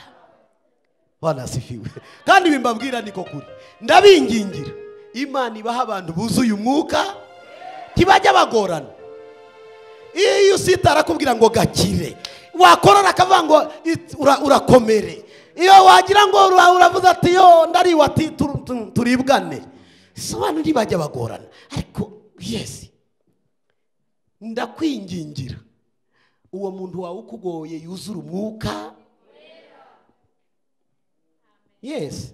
Bwana asifiwe. Kandi bimbabwira niko kuri. Ndabingingira Imana ibaha abantu buzuye umwuka kibajya bagorana. Iyo usitara kubwira ngo gakire, wakorora akavuga ngo urakomere. Iyo wagira ngo uravuze ati yo ndariwe ati turibwane. Sobanura ntibajya bagorana. Ariko yes, ndakwingingira uwo muntu wawe ukugoye yuzura umwuka. Yes.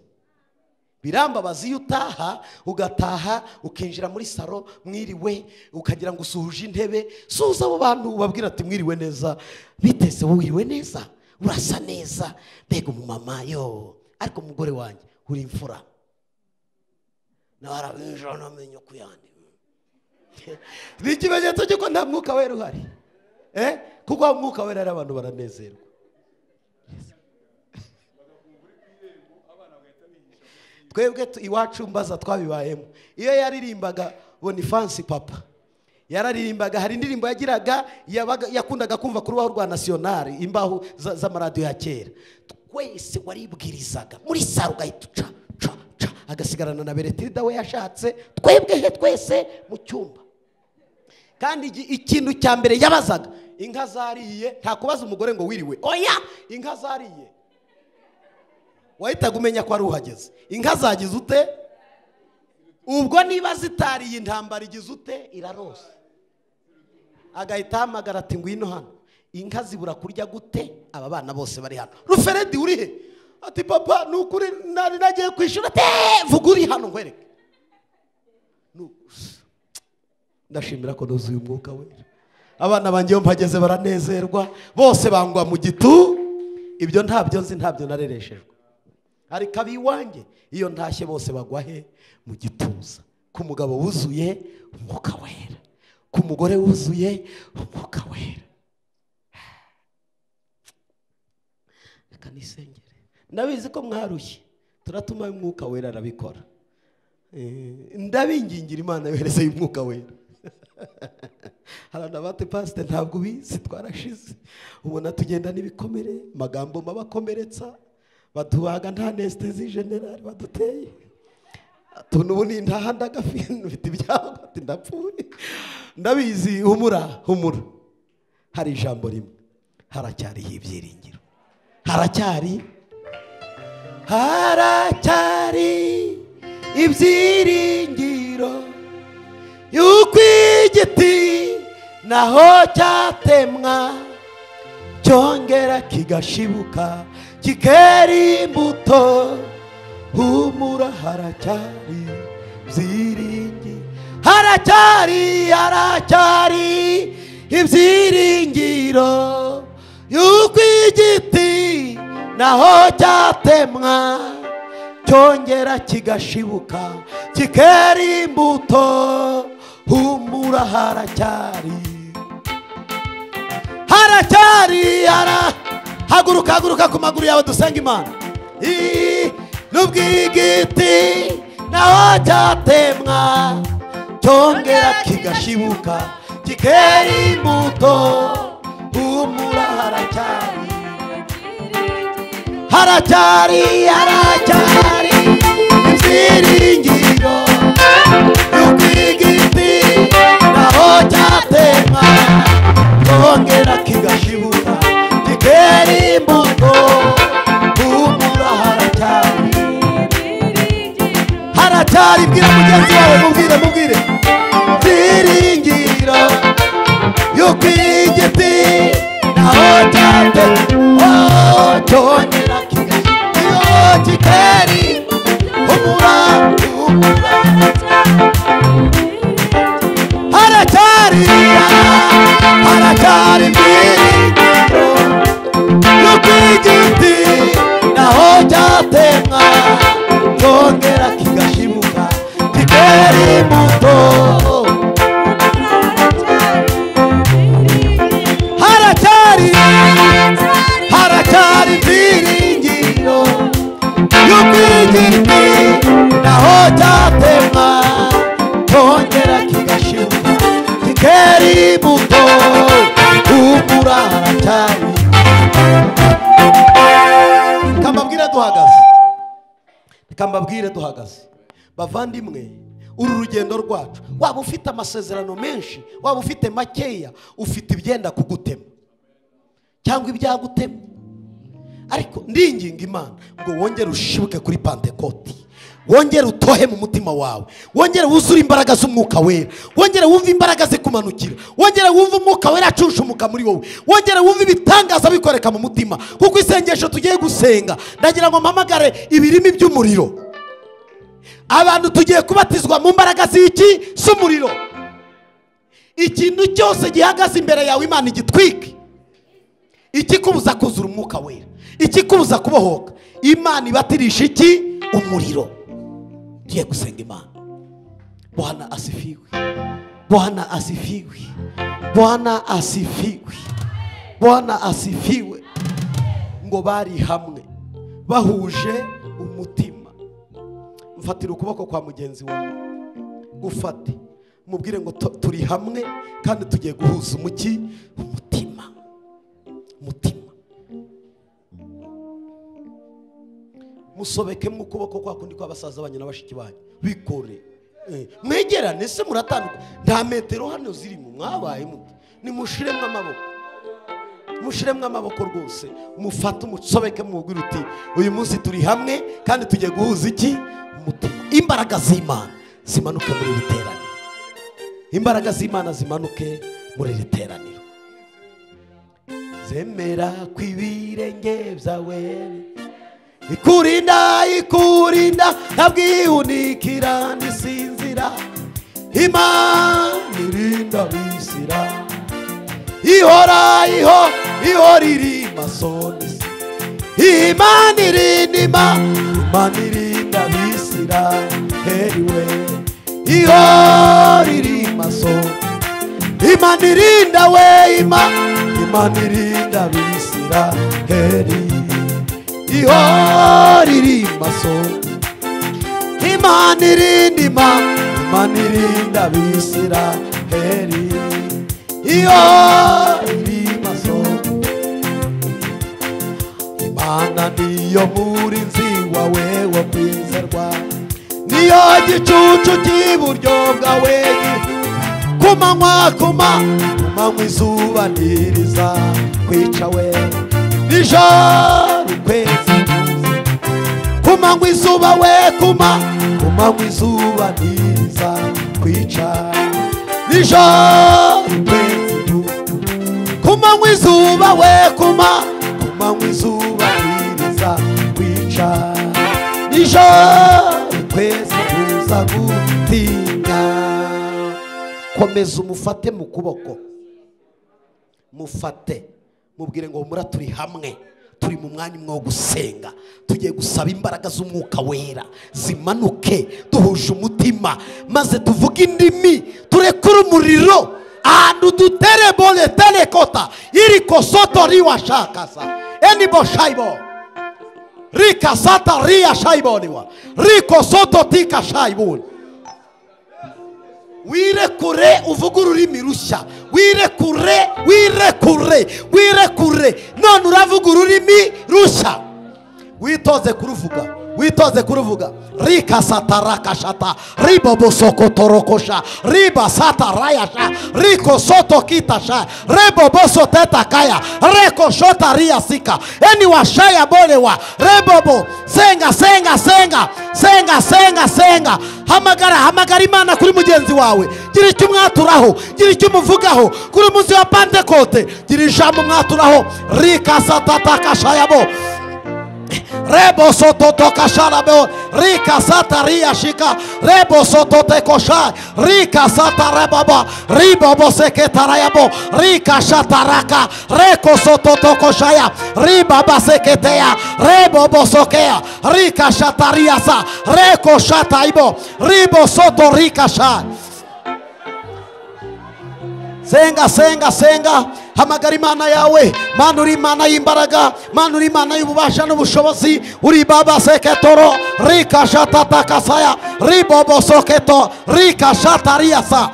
Birambabaza iyo utaha ugataha ukinjira muri saro mwiriwe ukagira ngo usuhuje intebe, suza abo bantu ubabwira ati mwiriwe neza, bitese wiriwe neza, urasa neza, mbega umumama yo, ariko umugore wanjye uri imfura. Narabinjira namenye kuyandi. Ni ikimenyetso cy'uko nta mwuka wera uhari. Kuko umwuka wera ari abantu baranezerwa. Twebwe iwacu mbaza twabibayemo. Iyo yaririmbaga Boniface papa yararirimbaga, hari indirimbo yagiraga yakundaga kumva kuri rubaho rwa nationale, imbaho z'amaradiyo ya kera. Twese waribwirizaga muri saro ugahita uca ca ca, agasigarana na Beretirida we yashatse, twebwe he twese mu cyumba. Kandi ikintu cya mbere yabazaga, inka zariye, nta kubaza umugore ngo wiriwe, oya, inka zariye. Wahitaga umenya ko ari uhageze. Inka zagize ute? Ubwo niba zitariye intambara igize ute? Irarose. Agahita ahamagara ati ngwino hano. Inka zibura kurya gute? Aba bana bose bari hano. Ruferedi uri he? Ati papa nukuri nari nagiye kwishura. Ati vuga uri hano nkwereke. Ndashimira ko nuzuye umwuka wera. Abana banjye mpageze baranezerwa, bose bangwa mu gitu. Ibyo ntabyo nzi, ntabyo narereshejwe. Ariko abiwanjye iyo ntashye bose bagwa he? Mu gituza. Ku mugabo wuzuye umwuka wera, ku mugore wuzuye umwuka wera. Reka nisengere. Ndabizi ko mwarushye, turatuma umwuka wera arabikora. Ndabingingira Imana yohereze umwuka wera. Harana bate pastor ntabwo ubizi, twarashize. Ubona tugenda n'ibikomere, magambo mabakomeretsa, baduhaga nta anesthésie générale baduteye. Ubu ni ntahanda gafite mfite ibyago ati ndapfuye. Ndabizi, humura humura. Hari ijambo rimwe, haracyariho ibyiringiro, Haracyari haracyari ibyiringiro yuko igiti naho cyatemwa cyongera kigashibuka kikera imbuto. Humura haracyari ibyiringiro, haracyari haracyari ibyiringiro yuko igiti naho cyatemwa cyongera kigashibuka kikera imbuto. Humura haracyari haracyari hara. Haguruka haguruka ku maguru yawe dusenga Imana. Nubwo igiti naho cyatemwa cyongera kigashibuka kikera imbuto. Humura haracyari haracyari haracyari ibyiringiro yuko igiti naho cyatemwa cyongera kigashibuka kikera imbuto. Humura haracyari haracyari. Bwira mugenzi wawe, mubwire mubwire ibyiringiro yuko igiti naho cyatemwa cyongera kigashibuka kikera humura humura haracyari haracyari ibyiringiro yuko igiti naho cyatemwa cyongera kigashibuka kikera imbuto. Haracyari haracyari ibyiringiro yuko igiti naho cyatemwa cyongera kigashibuka kikera imbuto. Humura haracyari. Kambabwire duhagaze, kambabwire duhagaze bavandimwe, uru rugendo rwacu, waba ufite amasezerano menshi, waba ufite makeya, ufite ibyenda kugutema cyangwa ibyagutema, ariko ndinginga Imana ngo wongere ushibuke kuri Pantekoti, wongere utohe mu mutima wawe, wongere wuzure imbaraga z'umwuka wera, wongere wumve imbaraga zikumanukira, wongere wumve umwuka wera acushumuka muri wowe, wongere wumve ibitangaza bikoreka mu mutima. Kuko isengesho tugiye gusenga, ndagira ngo mpamagare ibirimi by'umuriro. Abantu tugiye kubatizwa mu mbaraga z'iki? Z'umuriro. Ikintu cyose gihagaze imbere yawe Imana igitwike, ikikubuza kuzura umwuka wera, ikikubuza kubohoka, Imana ibatirisha iki? Umuriro. Tugiye gusenga Imana. Bwana asifiwe, Bwana asifiwe, Bwana asifiwe, Bwana asifiwe. Ngo bari hamwe bahuje umutima. Mfatira ukuboko kwa mugenzi wawe, ufate mubwire ngo turi hamwe kandi tugiye guhuza umuki umutima umutima. Musobeke mu kuboko kwa kundi kw'abasaza banyu n'abashiki banyu, bikore mwegerane se muratanduka, nta metero hano zirimo, mwabaye muto, nimushiremwe amaboko, mushiremwe amaboko rwose, mufate umusobeke mubwire uti uyu munsi turi hamwe kandi tugiye guhuza iki? Umutima. Imbaraga z'Imana zimanuke muri iri teraniro, imbaraga z'Imana zimanuke muri iri teraniro. Zemera kw'ibirenge byawe ikurinda ikurinda ntabwihunikira nisinzira. Imana irinda bisira ihora iho ihora iri maso. Imana irinda Imana irinda bisira heriwe ihora iri maso. Imana irinda we Imana irinda bisira heri ihora iri maso. Imana irinda Imana irinda bisira heri ihora iri maso. Imana niyo murinzi wawe wo kwizerwa, niyo gicucu cy'iburyo bwawe. Kumanywa kumanywa izuba ntiriza kwica we, nijoro Kumanywa izuba we kumanywa izuba ntiriza kwica nijoro ukwezi kumanywa izuba we kumanywa izuba ntiriza kwica nijoro ukwezi kuza gutinya. Komeza umufate mu kuboko, mufate mubwire ngo humura turi hamwe, turi mu mwanya umwe wo gusenga, tugiye gusaba imbaraga z'umwuka wera zimanuke duhuje umutima, maze tuvuge indimi, turekure umuriro ahantu dutere bole telekota iriko soto riwashakaza enibo shaibo rika sata ria shaiboniwa riko soto tika shaibuni. Wirekure uvuge ururimi rushya, wirekure, wirekure, wirekure. None uravuga ururimi rushya, witoze kuruvuga, witoze kuruvuga. Rika satarakashata ribobo sokotorokosha riba satarayasha riko soto kitasha rebobo soteta kaya reko shota ria sika eni washaya bolewa rebobo. Senga senga senga senga senga senga. Hamagara, hamagara Imana kuri mugenzi wawe, gira icyo umwaturaho, gira icyo umuvugaho kuri munsi wa Pentekote, gira ijambo umwaturaho. Rika satatakashayabo rebo soto kasharabo rika sataria shika rebo soto tekosha rika satarebaba ribobo seketarayabo rika shataraka reko soto tokoshaya ribaba seketea rebobo sokea rika shatariasa reko shataibo ribo soto rika sha. Senga senga senga, hamagara Imana yawe. Mana uri Imana y'imbaraga, Mana uri Imana y'ububasha n'ubushobozi, uri baba seketoro rika shatatakasaya ribobo soketo rika shatariasa.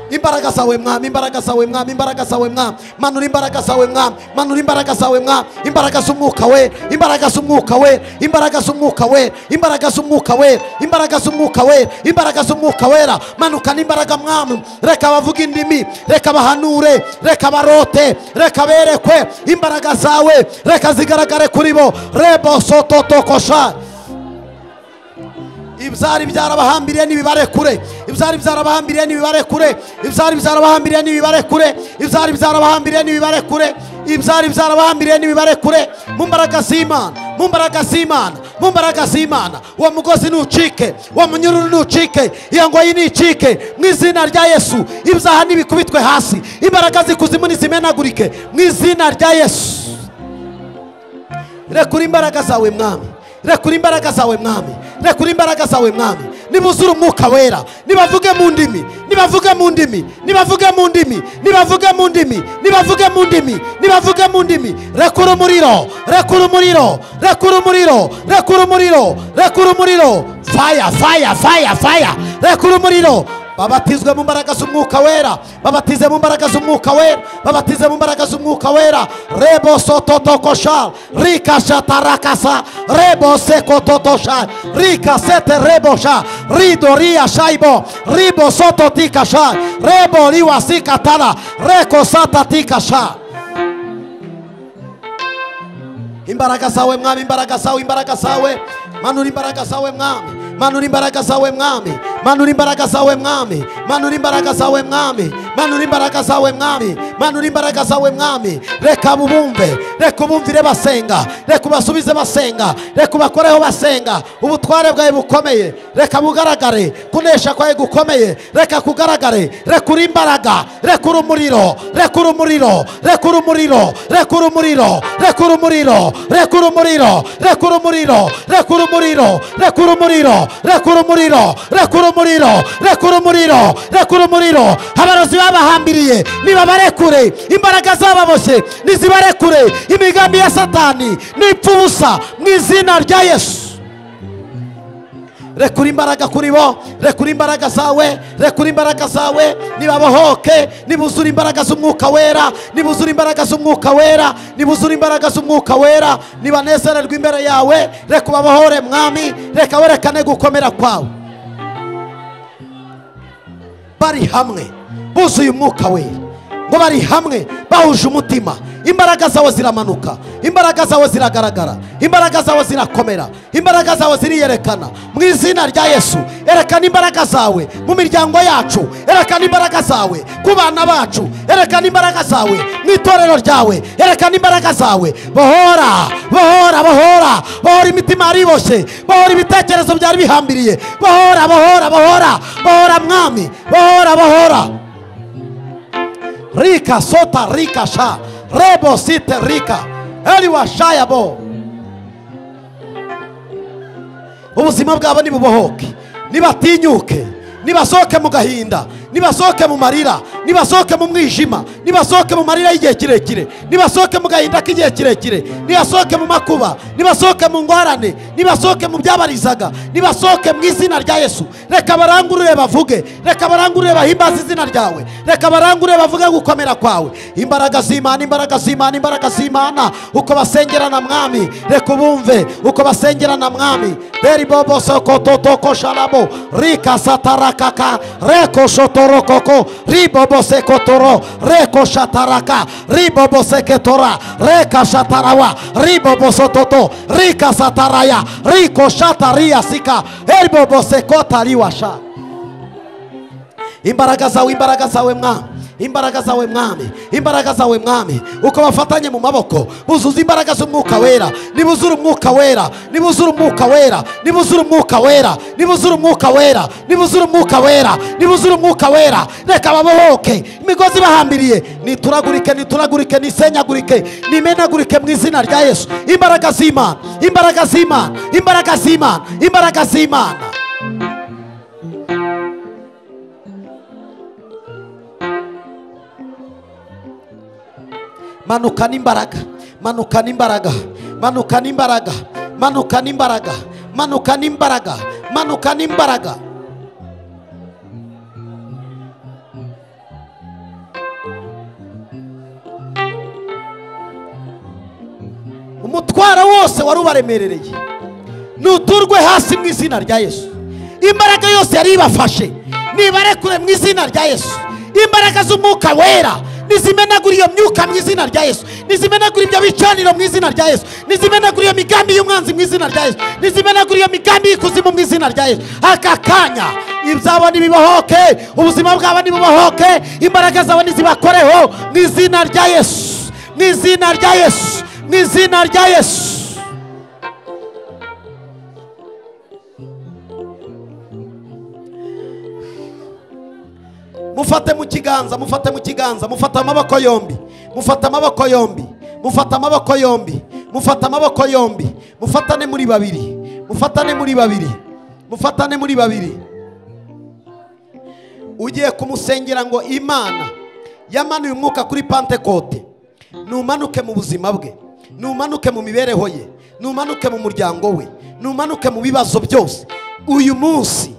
Imbaraga zawe mwami, imbaraga zawe mwami, imbaraga zawe mwami, manura imbaraga zawe mwami, manura imbaraga zawe mwami, imbaraga z'umwuka we, imbaraga z'umwuka we, imbaraga z'umwuka we, imbaraga z'umwuka we, imbaraga z'umwuka we, imbaraga z'umwuka wera. Manuka n'imbaraga mwami, reka bavuge indimi, reka bahanure, reka barote, reka berekwe imbaraga zawe, reka zigaragare kuri bo. Rebo sototokosha. Ibyari byarabahambiriye nibibarekure, ibyari byarabahambiriye nibibarekure, ibyari byarabahambiriye nibibarekure, ibyari byarabahambiriye nibibarekure, ibyari byarabahambiriye nibibarekure. Mu mbaraga z'Imana, mu mbaraga z'Imana, mu mbaraga z'Imana, uwo mugozi nucike, uwo munyururu nucike, iyo ngoyi nicike mu izina rya Yesu. Ibyaha nibikubitwe hasi, imbaraga z'ikuzimu nizimenagurike mu izina rya Yesu. Rekura imbaraga zawe mwami, rekura imbaraga zawe mwami, rekura imbaraga zawe mwami. Nibuzure umwuka wera, nibavuge mu ndimi, nibavuge mu ndimi, nibavuge mu ndimi, nibavuge mu ndimi, nibavuge mu ndimi, nibavuge mu ndimi. Rekura umuriro, rekura umuriro, rekura umuriro, rekura umuriro, rekura umuriro. Fire, fire, fire, fire. Rekura umuriro. Babatizwe mu mbaraga z'umwuka wera, babatize mu mbaraga z'umwuka wera, babatize mu mbaraga z'umwuka wera. Rebo sototokosha rika shatarakasa rebo sekototosha rika sete rebosha ridoria shaibo ribo sototikasha rebo riwasikatala reko satatikasha. Imbaraga zawe mwami, imbaraga zawe, imbaraga zawe, manura imbaraga zawe mwami, manura imbaraga zawe mwami, manura imbaraga zawe mwami, manura imbaraga zawe mwami, manura imbaraga zawe mwami, manura imbaraga zawe mwami. Reka bubumve, reka ubumvire basenga, reka ubasubize basenga, reka ubakoreho basenga. Ubutware bwawe bukomeye reka bugaragare, kunesha kwawe gukomeye reka kugaragare. Rekura imbaraga, rekura umuriro, rekura umuriro, rekura umuriro, rekura umuriro, rekura umuriro, rekura umuriro, rekura umuriro, rekura umuriro, rekura umuriro, rekura umuriro, rekura umuriro, rekura umuriro, rekura umuriro. Abarozi babahambiriye nibabarekure, imbaraga zababoshye nizibarekure, imigambi ya Satani nipfa ubusa mu izina rya Yesu. Rekura imbaraga kuri bo, rekura imbaraga zawe, rekura imbaraga zawe, nibabohoke, nibuzure imbaraga z'umwuka wera, nibuzure imbaraga z'umwuka wera, nibuzure imbaraga z'umwuka wera, nibanezererwe imbere yawe. Reka ubabohore mwami, reka werekane gukomera kwawe. Bari hamwe buzuye umwuka wera, Ngo bari hamwe bahuje umutima, imbaraga zawe ziramanuka, imbaraga zawe ziragaragara, imbaraga zawe zirakomera, imbaraga zawe ziriyerekana mu izina rya Yesu. Erekana imbaraga zawe mu miryango yacu, erekana imbaraga zawe ku bana bacu, erekana imbaraga zawe mu itorero ryawe, erekana imbaraga zawe. Bohora, bohora, bohora, bohora imitima yariboshye, bohora ibitekerezo byari bihambiriye, bohora, bohora, bohora, bohora mwami, bohora, bohora. Rika sota rika sha rebo site rika eliwa shaya bo. Ubuzima bwabo nibubohoke, nibatinyuke, nibasohoke mu gahinda, nibasohoke mu marira, nibasohoke mu mwijima, nibasohoke mu marira y'igihe kirekire, nibasohoke mu gahinda k'igihe kirekire, nibasohoke mu makuba, nibasohoke mu ngorane, nibasohoke mu byabarizaga, nibasohoke mu izina rya Yesu. Reka barangurure bavuge, reka barangurure bahimbaze izina ryawe, reka barangurure bavuge gukomera kwawe. Imbaraga z'Imana, imbaraga z'Imana, imbaraga z'Imana, uko basengerana mwami, reka ubumve uko basengerana mwami. Deri bobo soko totoko shalabo rika satarakaka reko shotorokoko ribobo sekotoro reko shataraka ribobo seketora reka shatarawa ribobo sototo rika sataraya riko shataria sika ribobo sekotariwasha. Imbaraga zawe, imbaraga zawe mwami, imbaraga zawe mwami, imbaraga zawe mwami, uko bafatanye mu maboko buzuza imbaraga z'umwuka wera, nibuzura umwuka wera, nibuzura umwuka wera, nibuzura umwuka wera, nibuzura umwuka wera, nibuzura umwuka wera, nibuzura umwuka wera. Reka babohoke imigozi bahambiriye, nituragurike, nituragurike, nisenyagurike, nimenagurike mu izina rya Yesu. Imbaraga z'Imana, imbaraga z'Imana, imbaraga z'Imana, imbaraga z'Imana. Manuka n'imbaraga, manuka n'imbaraga, manuka n'imbaraga, manuka n'imbaraga, manuka n'imbaraga, manuka n'imbaraga. Umutwaro wose wari ubaremerereye nuturwe hasi mu izina rya Yesu. Imbaraga yose yari ibafashe nibarekure mu izina rya Yesu. Imbaraga z'umwuka wera nizimenagura iyo myuka mu izina rya Yesu, nizimenagura ibyo bicaniro mu izina rya Yesu, nizimenagura iyo migambi y'umwanzi mu izina rya Yesu, nizimenagura iyo migambi y'ikuzimu mu izina rya Yesu. Aka kanya ibyabo nibibohoke, ubuzima bwabo nibubohoke, imbaraga zabo nizibakoreho mu izina rya Yesu, mu izina rya Yesu, mu izina rya Yesu. Mufate mu kiganza, mufate mu kiganza, mufate amaboko yombi, mufate amaboko yombi, mufate amaboko yombi, mufate amaboko yombi, mufatane muri babiri, mufatane muri babiri, mufatane muri babiri. Ugiye kumusengera ngo Imana yamanuye umwuka kuri Pentekote, numanuke mu buzima bwe, numanuke mu mibereho ye, numanuke mu muryango we, numanuke mu bibazo byose. Uyu munsi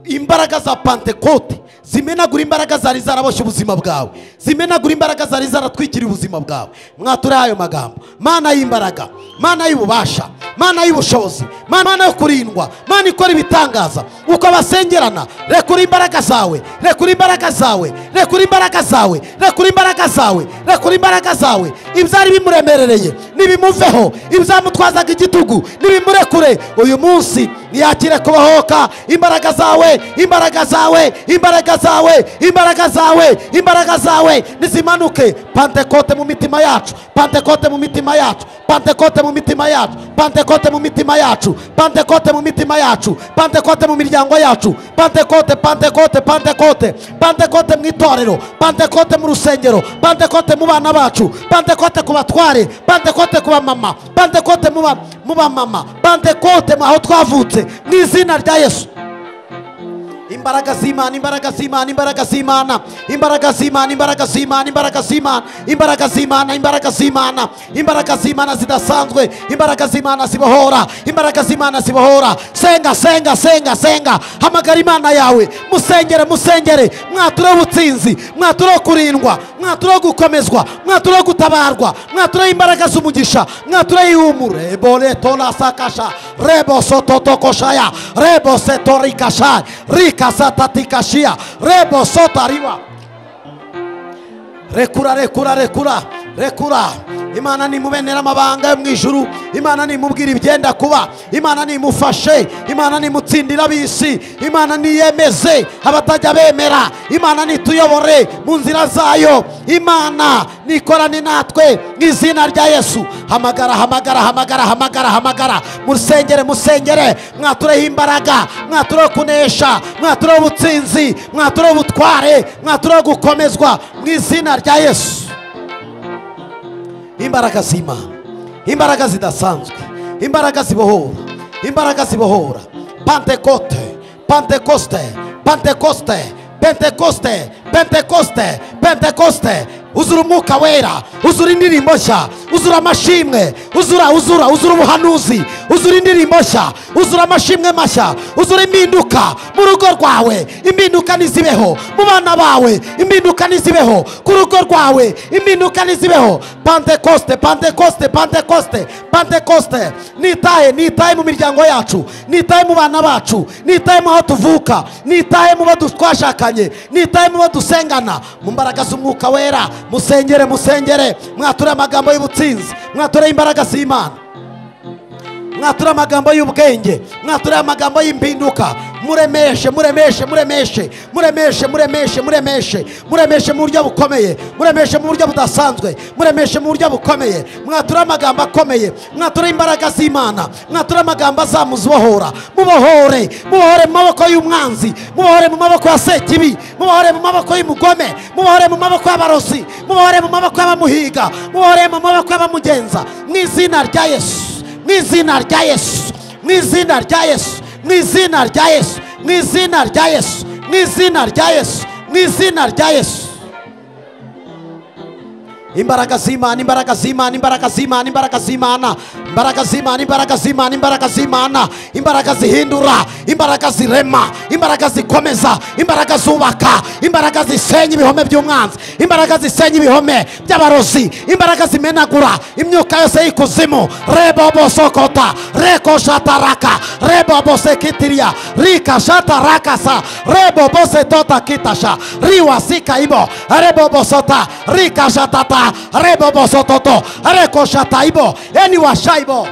imbaraga za Pentekote zimenagura imbaraga zari zaraboshye ubuzima bwawe, zimenagura imbaraga zari zaratwikiriye ubuzima bwawe. Mwature ayo magambo. Mana y'imbaraga, Mana y'ububasha, Mana y'ubushobozi, Mana yo kurindwa, Mana ikora ibitangaza, uko basengerana, rekura imbaraga zawe, rekura imbaraga zawe, rekura imbaraga zawe, rekura imbaraga zawe, rekura imbaraga zawe. Ibyari bimuremerereye nibimuveho, ibyamutwazaga igitugu nibimurekure. Uyu munsi niyakire kubohoka. Imbaraga zawe, imbaraga zawe, imbaraga zawe, imbaraga zawe, imbaraga zawe nizimanuke. Pentekote mu mitima yacu, Pentekote mu mitima yacu, Pentekote mu mitima yacu, Pentekote mu mitima yacu, Pentekote mu mitima yacu, Pentekote mu miryango yacu, Pentekote, Pentekote, Pentekote, Pentekote mu itorero, Pentekote mu rusengero, Pentekote mu bana bacu, Pentekote ku batware, Pentekote ku bamama, Pentekote mu bamama, Pentekote aho twavutse mu izina rya Yesu. Imbaraga z'Imana, imbaraga z'Imana, imbaraga z'Imana, imbaraga z'Imana, imbaraga z'Imana, imbaraga z'Imana, imbaraga z'Imana, imbaraga z'Imana, imbaraga z'Imana zidasanzwe, imbaraga z'Imana zibohora, imbaraga z'Imana zibohora. Senga, senga, senga, senga, hamagara Imana yawe, musengere, musengere, mwature ubutsinzi, mwature kurindwa, mwature gukomezwa, mwature gutabarwa, mwature imbaraga z'umugisha, mwature ihumure. Ebole tola sakasha, rebo sototokoshaya, rebo setorikasha, rika satatikashia, rebo sotariwa, Rekura, rekura, rekura, rekura. Imana nimubenera amabanga yo mu ijuru, Imana nimubwira ibyenda kuba, Imana nimufashe, Imana nimutsindira ab'isi, Imana niyemeze abatajya bemera, Imana nituyobore mu nzira zayo, Imana nikorane natwe mu izina rya Yesu. Hamagara, hamagara, hamagara, hamagara, hamagara. Musengere, musengere, mwatureho imbaraga, mwatureho kunesha, mwatureho ubutsinzi, mwatureho ubutware, mwatureho gukomezwa mu izina rya Yesu. Imbaraga z'Imana, imbaraga zidasanzwe, imbaraga zibohora, imbaraga zibohora. Pentekote, Pentekoste, Pentekoste, Pentekoste, Pentekoste, Pentekoste. Uzura umwuka wera, uzura indirimbo nshya, uzura amashimwe, uzura, uzura, uzura ubuhanuzi, uzura indirimbo nshya, uzura amashimwe mashya, uzura impinduka mu rugo rwawe, impinduka nizibeho mu bana bawe, impinduka nizibeho ku rugo rwawe, impinduka nizibeho. Pentekoste, Pentekoste, Pentekoste, Pentekoste. Nitaye, nitaye mu miryango yacu, nitaye mu bana bacu, nitaye mu aho tuvuka, nitaye mu bo twashakanye, nitaye mu bo dusengana, mu mbaraga z'umwuka wera. Musengere, musengere, mwature amagambo y'ubutsinzi, mwature imbaraga z'Imana, mwature amagambo y'ubwenge, mwature amagambo y'impinduka. Muremeshe, muremeshe, muremeshe, muremeshe, muremeshe, muremeshe, muremeshe mu buryo bukomeye, muremeshe mu buryo budasanzwe, muremeshe mu buryo bukomeye. Mwature amagambo akomeye, mwature imbaraga z'Imana, mwature amagambo azamubohora. Mubohore, mubohore mu maboko y'umwanzi, mubohore mu maboko ya Sekibi, mubohore mu maboko y'umugome, mubohore mu maboko y'abarozi, mubohore mu maboko y'abamuhiga, mubohore mu maboko y'abamugenza, mu izina rya Yesu, mu izina rya Yesu, mu izina rya Yesu, mu izina rya Yesu, mu izina rya Yesu, mu izina rya Yesu, mu izina rya Yesu. Imbaraga z'Imana, imbaraga z'Imana, imbaraga z'Imana, imbaraga z'Imana, imbaraga z'Imana, imbaraga z'Imana, imbaraga z'Imana, imbaraga zihindura, imbaraga zirema, imbaraga zikomeza, imbaraga zubaka, imbaraga zisenya ibihome by'umwanzi, imbaraga zisenya ibihome by'abarozi, imbaraga zimenagura imyuka yose y'ikuzimu. Rebobo sokota, reko shataraka, rebobo sekitiria, rika shataraka sa, rebobo setota kitasha, riwa sika ibo, rebobo sota, rika shatata, rebobo sototo, reko shataibo, eni washaibo.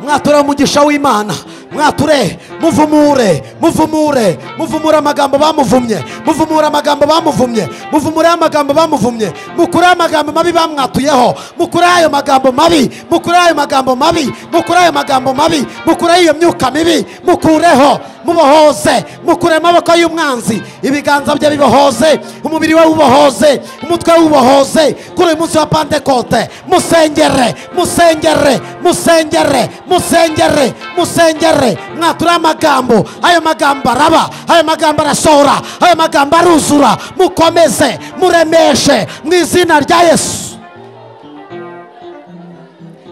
Mwature umugisha w'Imana, mwature, muvumure, muvumure, muvumure amagambo bamuvumye, muvumure amagambo bamuvumye, muvumure amagambo bamuvumye, mukure amagambo mabi bamwatuyeho, mukure ayo magambo mabi, mukure ayo magambo mabi, mukure ayo magambo mabi, mukure iyo myuka mibi, mukureho, mubohoze, mukure amaboko y'umwanzi, ibiganza bye bibohoze, umubiri we ubohoze, umutwe ubohoze. Kuri uyu munsi wa Pentekote, musengere, musengere, musengere, musengere, musengere. Mwature amagambo, ayo magambo araba, ayo magambo arasohora, ayo magambo aruzura. Mukomeze, muremeshe mu izina rya Yesu.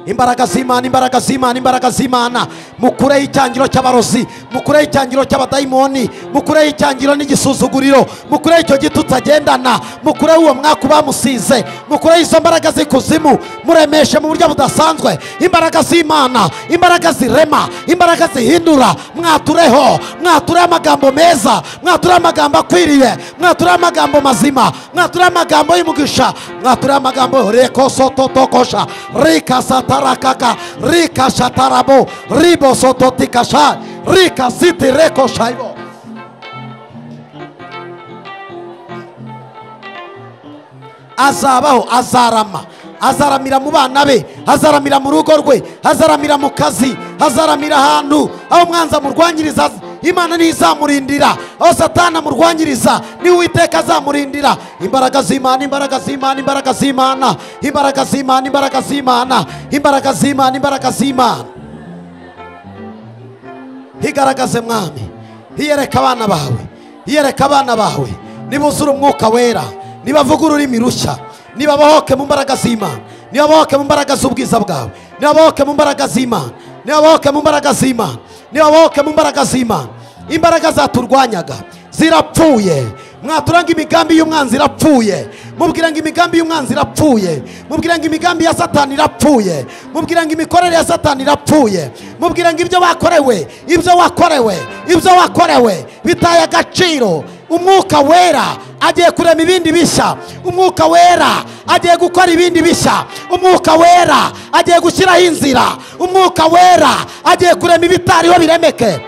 Imbaraga z'Imana, imbaraga z'Imana, imbaraga z'Imana. Mukureho icyangiro cy'abarozi, mukureho icyangiro cy'abadayimoni, mukureho icyangiro n'igisuzuguriro, mukureho icyo gitutsi agendana, mukureho uwo mwaka bamusize, mukureho izo mbaraga z'ikuzimu, muremeshe mu buryo budasanzwe. Imbaraga z'Imana, imbaraga zirema, imbaraga zihindura. Mwatureho, mwatureho amagambo meza, mwatureho amagambo akwiriye, mwatureho amagambo mazima, mwatureho amagambo y'umugisha, mwatureho amagambo reko sototokosha, rika satarakaka, rika shatarabo, ribo sototikasha, rika siti reko shaibo. Azabaho, azarama, azaramira mu bana be, azaramira mu rugo rwe, azaramira mu kazi, azaramira ahantu aho umwanzi amurwanyiriza. Imana ntizamurindira, aho Satani amurwanyiriza ni Uwiteka azamurindira. Imbaraga z'Imana, imbaraga z'Imana, imbaraga z'Imana, imbaraga z'Imana, imbaraga z'Imana, imbaraga z'Imana, imbaraga z'Imana. Higaragaze Mwami, hiyereka abana bawe, hiyereka abana bawe. Nibuzure umwuka wera, nibavuga ururimi rushya, nibabohoke mu mbaraga z'Imana, nibabohoke mu mbaraga z'ubwiza bwawe, nibabohoke mu mbaraga z'Imana, nibabohoke mu mbaraga z'Imana, nibabohoke mu mbaraga z'Imana. Imbaraga zaturwanyaga zirapfuye. Mwaturanga imigambi y'umwanzi irapfuye, mubwira ngo imigambi y'umwanzi irapfuye, mubwira ngo imigambi ya Satani irapfuye, mubwira ngo imikorere ya Satani irapfuye, mubwira ngo ibyo bakorewe, ibyo wakorewe, ibyo wakorewe bitaye agaciro. Umwuka wera agiye kurema ibindi bishya. Umwuka Wera agiye gukora ibindi bishya. Umwuka Wera agiye gushyiraho inzira. Umwuka Wera agiye kurema ibitariho biremeke.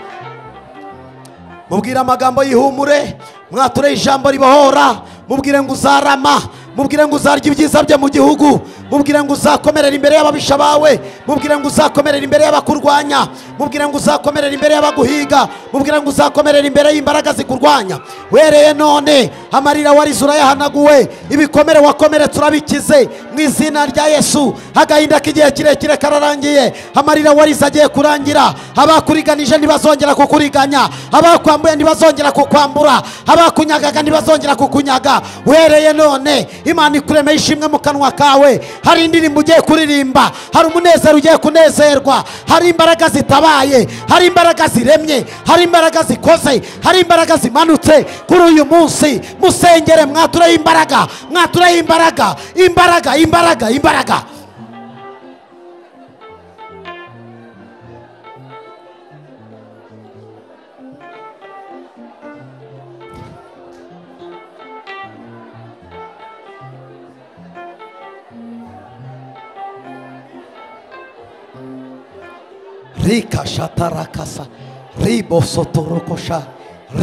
Mubwire amagambo y'ihumure, mwature ijambo ribohora, mubwire ngo uzarama, mubwire ngo uzarya ibyiza bye mu gihugu, mubwire ngo uzakomerera imbere y'ababisha bawe, mubwire ngo uzakomerera imbere y'abakurwanya, mubwire ngo uzakomerera imbere y'abaguhiga, mubwire ngo uzakomerera imbere y'imbaraga zikurwanya. Wereye none amarira warize urayahanaguwe, ibikomere wakomeretse urabikize mu izina rya Yesu. Agahinda k'igihe kirekire kararangiye, amarira warize agiye kurangira. Abakuriganije ntibazongera kukuriganya, abakwambuye ntibazongera kukwambura, abakunyagaga ntibazongera kukunyaga. Wereye none Imana ikuremeye ishimwe mu kanwa kawe. Hari indirimbo ugiye kuririmba, hari umunezero ugiye kunezerwa, hari imbaraga zitabaye, hari imbaraga ziremye, hari imbaraga zikoze, hari imbaraga zimanutse kuri uyu munsi. Musengere, mwature imbaraga, mwature imbaraga, imbaraga, imbaraga, imbaraga. Rika shatarakasa, ribo sotorokosha,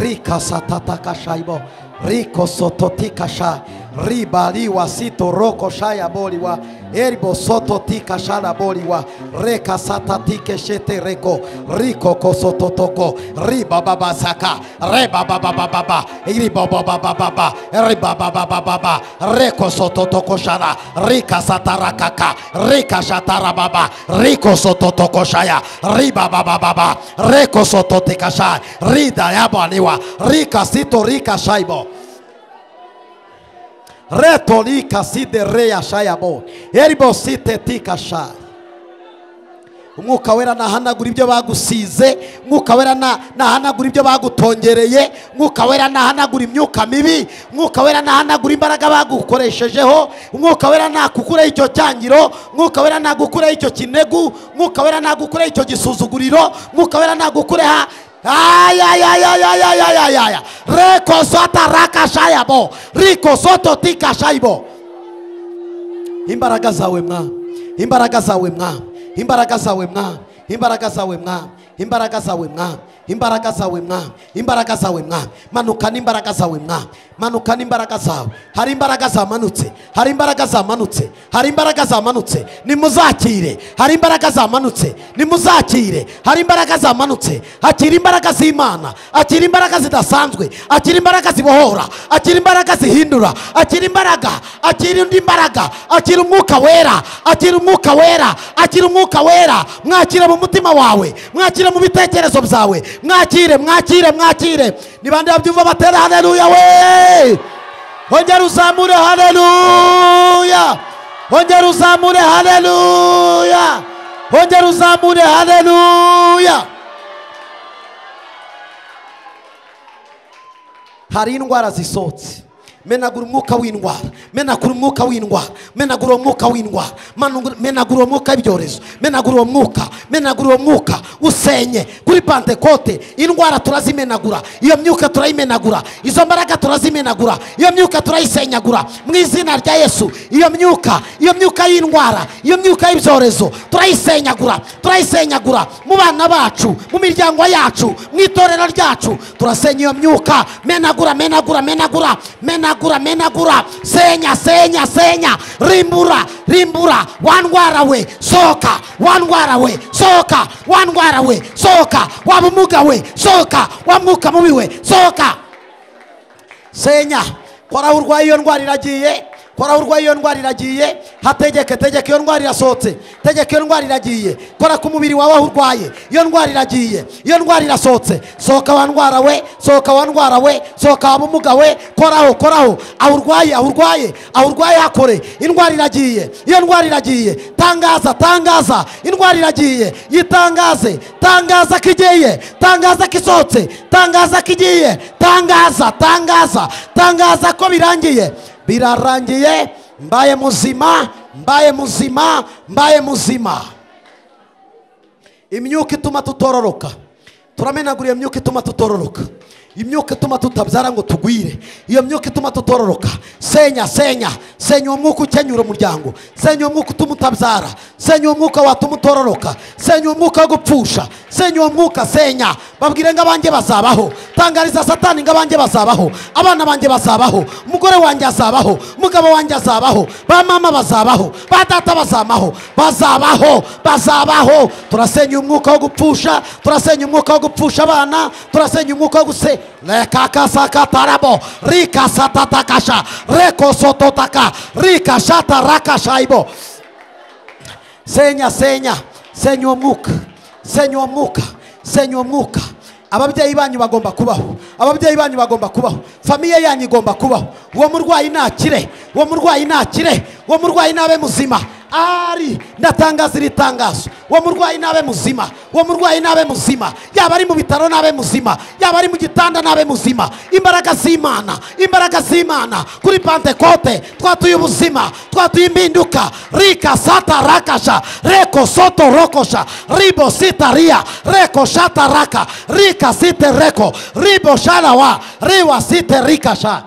rika satatakashaibo, riko sototikasha, ribaliwa sitorokosha ya boliwa, erbo sototikasha la boliwa, reka satatikeshete reko, riko kosototoko, riba babasaka, reba babababa, riba babababa, riba babababa, reko sototokoshara, rika satarakaka, rika shatarababa, riko sototokoshaya, riba babababa, reko sototikasha, rida yabaniwa, rika sito rika shaibo. Retolika side reya shayabo, eribo site tika shay. Umwuka Wera nahanagura ibyo bagusize, Umwuka Wera nahanagura ibyo bagutongereye, Umwuka Wera nahanagura imyuka mibi, Umwuka Wera nahanagura imbaraga bagukoreshejeho, Umwuka Wera nakukure icyo cyangiro, Umwuka Wera nagukure icyo kinegu, Umwuka Wera nagukure icyo gisuzuguriro, Umwuka Wera nagukure ha ay. Reko sota raka shayabo, riko soto tika shaybo. Imbaraga zawe mwa, imbaraga zawe mwa, imbaraga zawe mwa, imbaraga zawe mwa, imbaraga zawe mwa, imbaraga zawe mwa, imbaraga zawe mwa. Manuka n'imbaraga zawe mwa, manuka n'imbaraga zawe. Hari imbaraga zamanutse, hari imbaraga zamanutse, hari imbaraga zamanutse, nimuzakire. Hari imbaraga zamanutse, nimuzakire. Hari imbaraga zamanutse. Akira imbaraga z'Imana, akira imbaraga zidasanzwe, akira imbaraga zibohora, akira imbaraga zihindura, akira imbaraga, akira indi mbaraga, akira Umwuka Wera, akira Umwuka Wera, akira Umwuka Wera. Mwakire mu mutima wawe, mwakire mu bitekerezo byawe, mwakire, mwakire, mwakire. Ni bande babyumva batera haleluya we. Ongera uzamure haleluya, ongera uzamure haleluya, ongera uzamure haleluya. Hari indwara zisohotse, menagura umwuka w'indwara, menagura umwuka w'indwara, menagura umwuka w'indwara, menagura umwuka w'ibyorezo, menagura umwuka, menagura umwuka usenye. Kuri Pentekote indwara turazimenagura, iyo myuka turayimenagura, izo mbaraga turazimenagura, iyo myuka turayisenyagura mu izina rya Yesu. Iyo myuka, iyo myuka y'indwara, iyo myuka y'ibyorezo turayisenyagura, turayisenyagura mu bana bacu, mu miryango yacu, mu itorero ryacu, turasenya iyo myuka. Menagura, menagura, menagura, menagura, menagura, senya, senya, senya, rimbura, rimbura. Wandwara we soka, wandwara we soka, wandwara we soka, wabumuga we soka, wamwuka mubi we soka. Senya, kora urwaye iyo ndwara iragiye, kora urwaye iyo ndwara iragiye. Hategeke, tegeke iyo ndwara irasohotse, tegeke iyo ndwara iragiye. Kora ku mubiri wawe aho urwaye, iyo ndwara iragiye, iyo ndwara irasohotse. Sohoka wa ndwara we, sohoka wa ndwara we, sohoka wa bumuga we. Koraho, koraho aho urwaye, aho urwaye, aho urwaye hakore. Indwara iragiye, iyo ndwara iragiye. Tangaza, tangaza indwara iragiye, yitangaze. Tangaza kigiye, tangaza kisohotse, tangaza kigiye, tangaza, tangaza, tangaza ko birangiye. Birarangiye, mbaye muzima, mbaye muzima, mbaye muzima. Imyuka ituma tutororoka, turamenagura iyo myuka ituma tutororoka. Imyuka ituma tutabyara ngo tugwire, iyo myuka ituma tutororoka, senya senya senya uwo mwuka ukenyura umuryango, senya uwo mwuka utuma utabyara, senya uwo mwuka watuma utororoka, senya uwo mwuka wo gupfusha, senya uwo mwuka, senya. Babwire ngo abanjye bazabaho, tangariza Satani ngo abanjye bazabaho, abana banjye bazabaho, umugore wanjye azabaho, umugabo wanjye azabaho, ba mama bazabaho, ba data bazabaho, bazabaho, bazabaho. Turasenya umwuka wo gupfusha, turasenya umwuka wo gupfusha abana, turasenya umwuka wo guse lekakasakatarabo rikasatatakasha rekosototaka rikashatarakashaibo. Senya senya senya uwo mwuka, senya uwo mwuka, senya uwo mwuka. Ababyeyi banyu bagomba kubaho, ababyeyi banyu bagomba kubaho, famiye yanyu igomba kubaho. Uwo murwayi nakire, uwo murwayi nakire, uwo murwayi nabe muzima. Ari ndatangaza iri tangazo, uwo murwayi nabe muzima, uwo murwayi nabe muzima, yaba ari mu bitaro nabe muzima, yaba ari mu gitanda nabe muzima. Imbaraga z'Imana, imbaraga z'Imana kuri Pentekote twatuye ubuzima, twatuye impinduka. Rika sata rakasha reko soto rokosha ribo sitaria reko shata raka rika site reko ribo shalawa riwa site rikasha.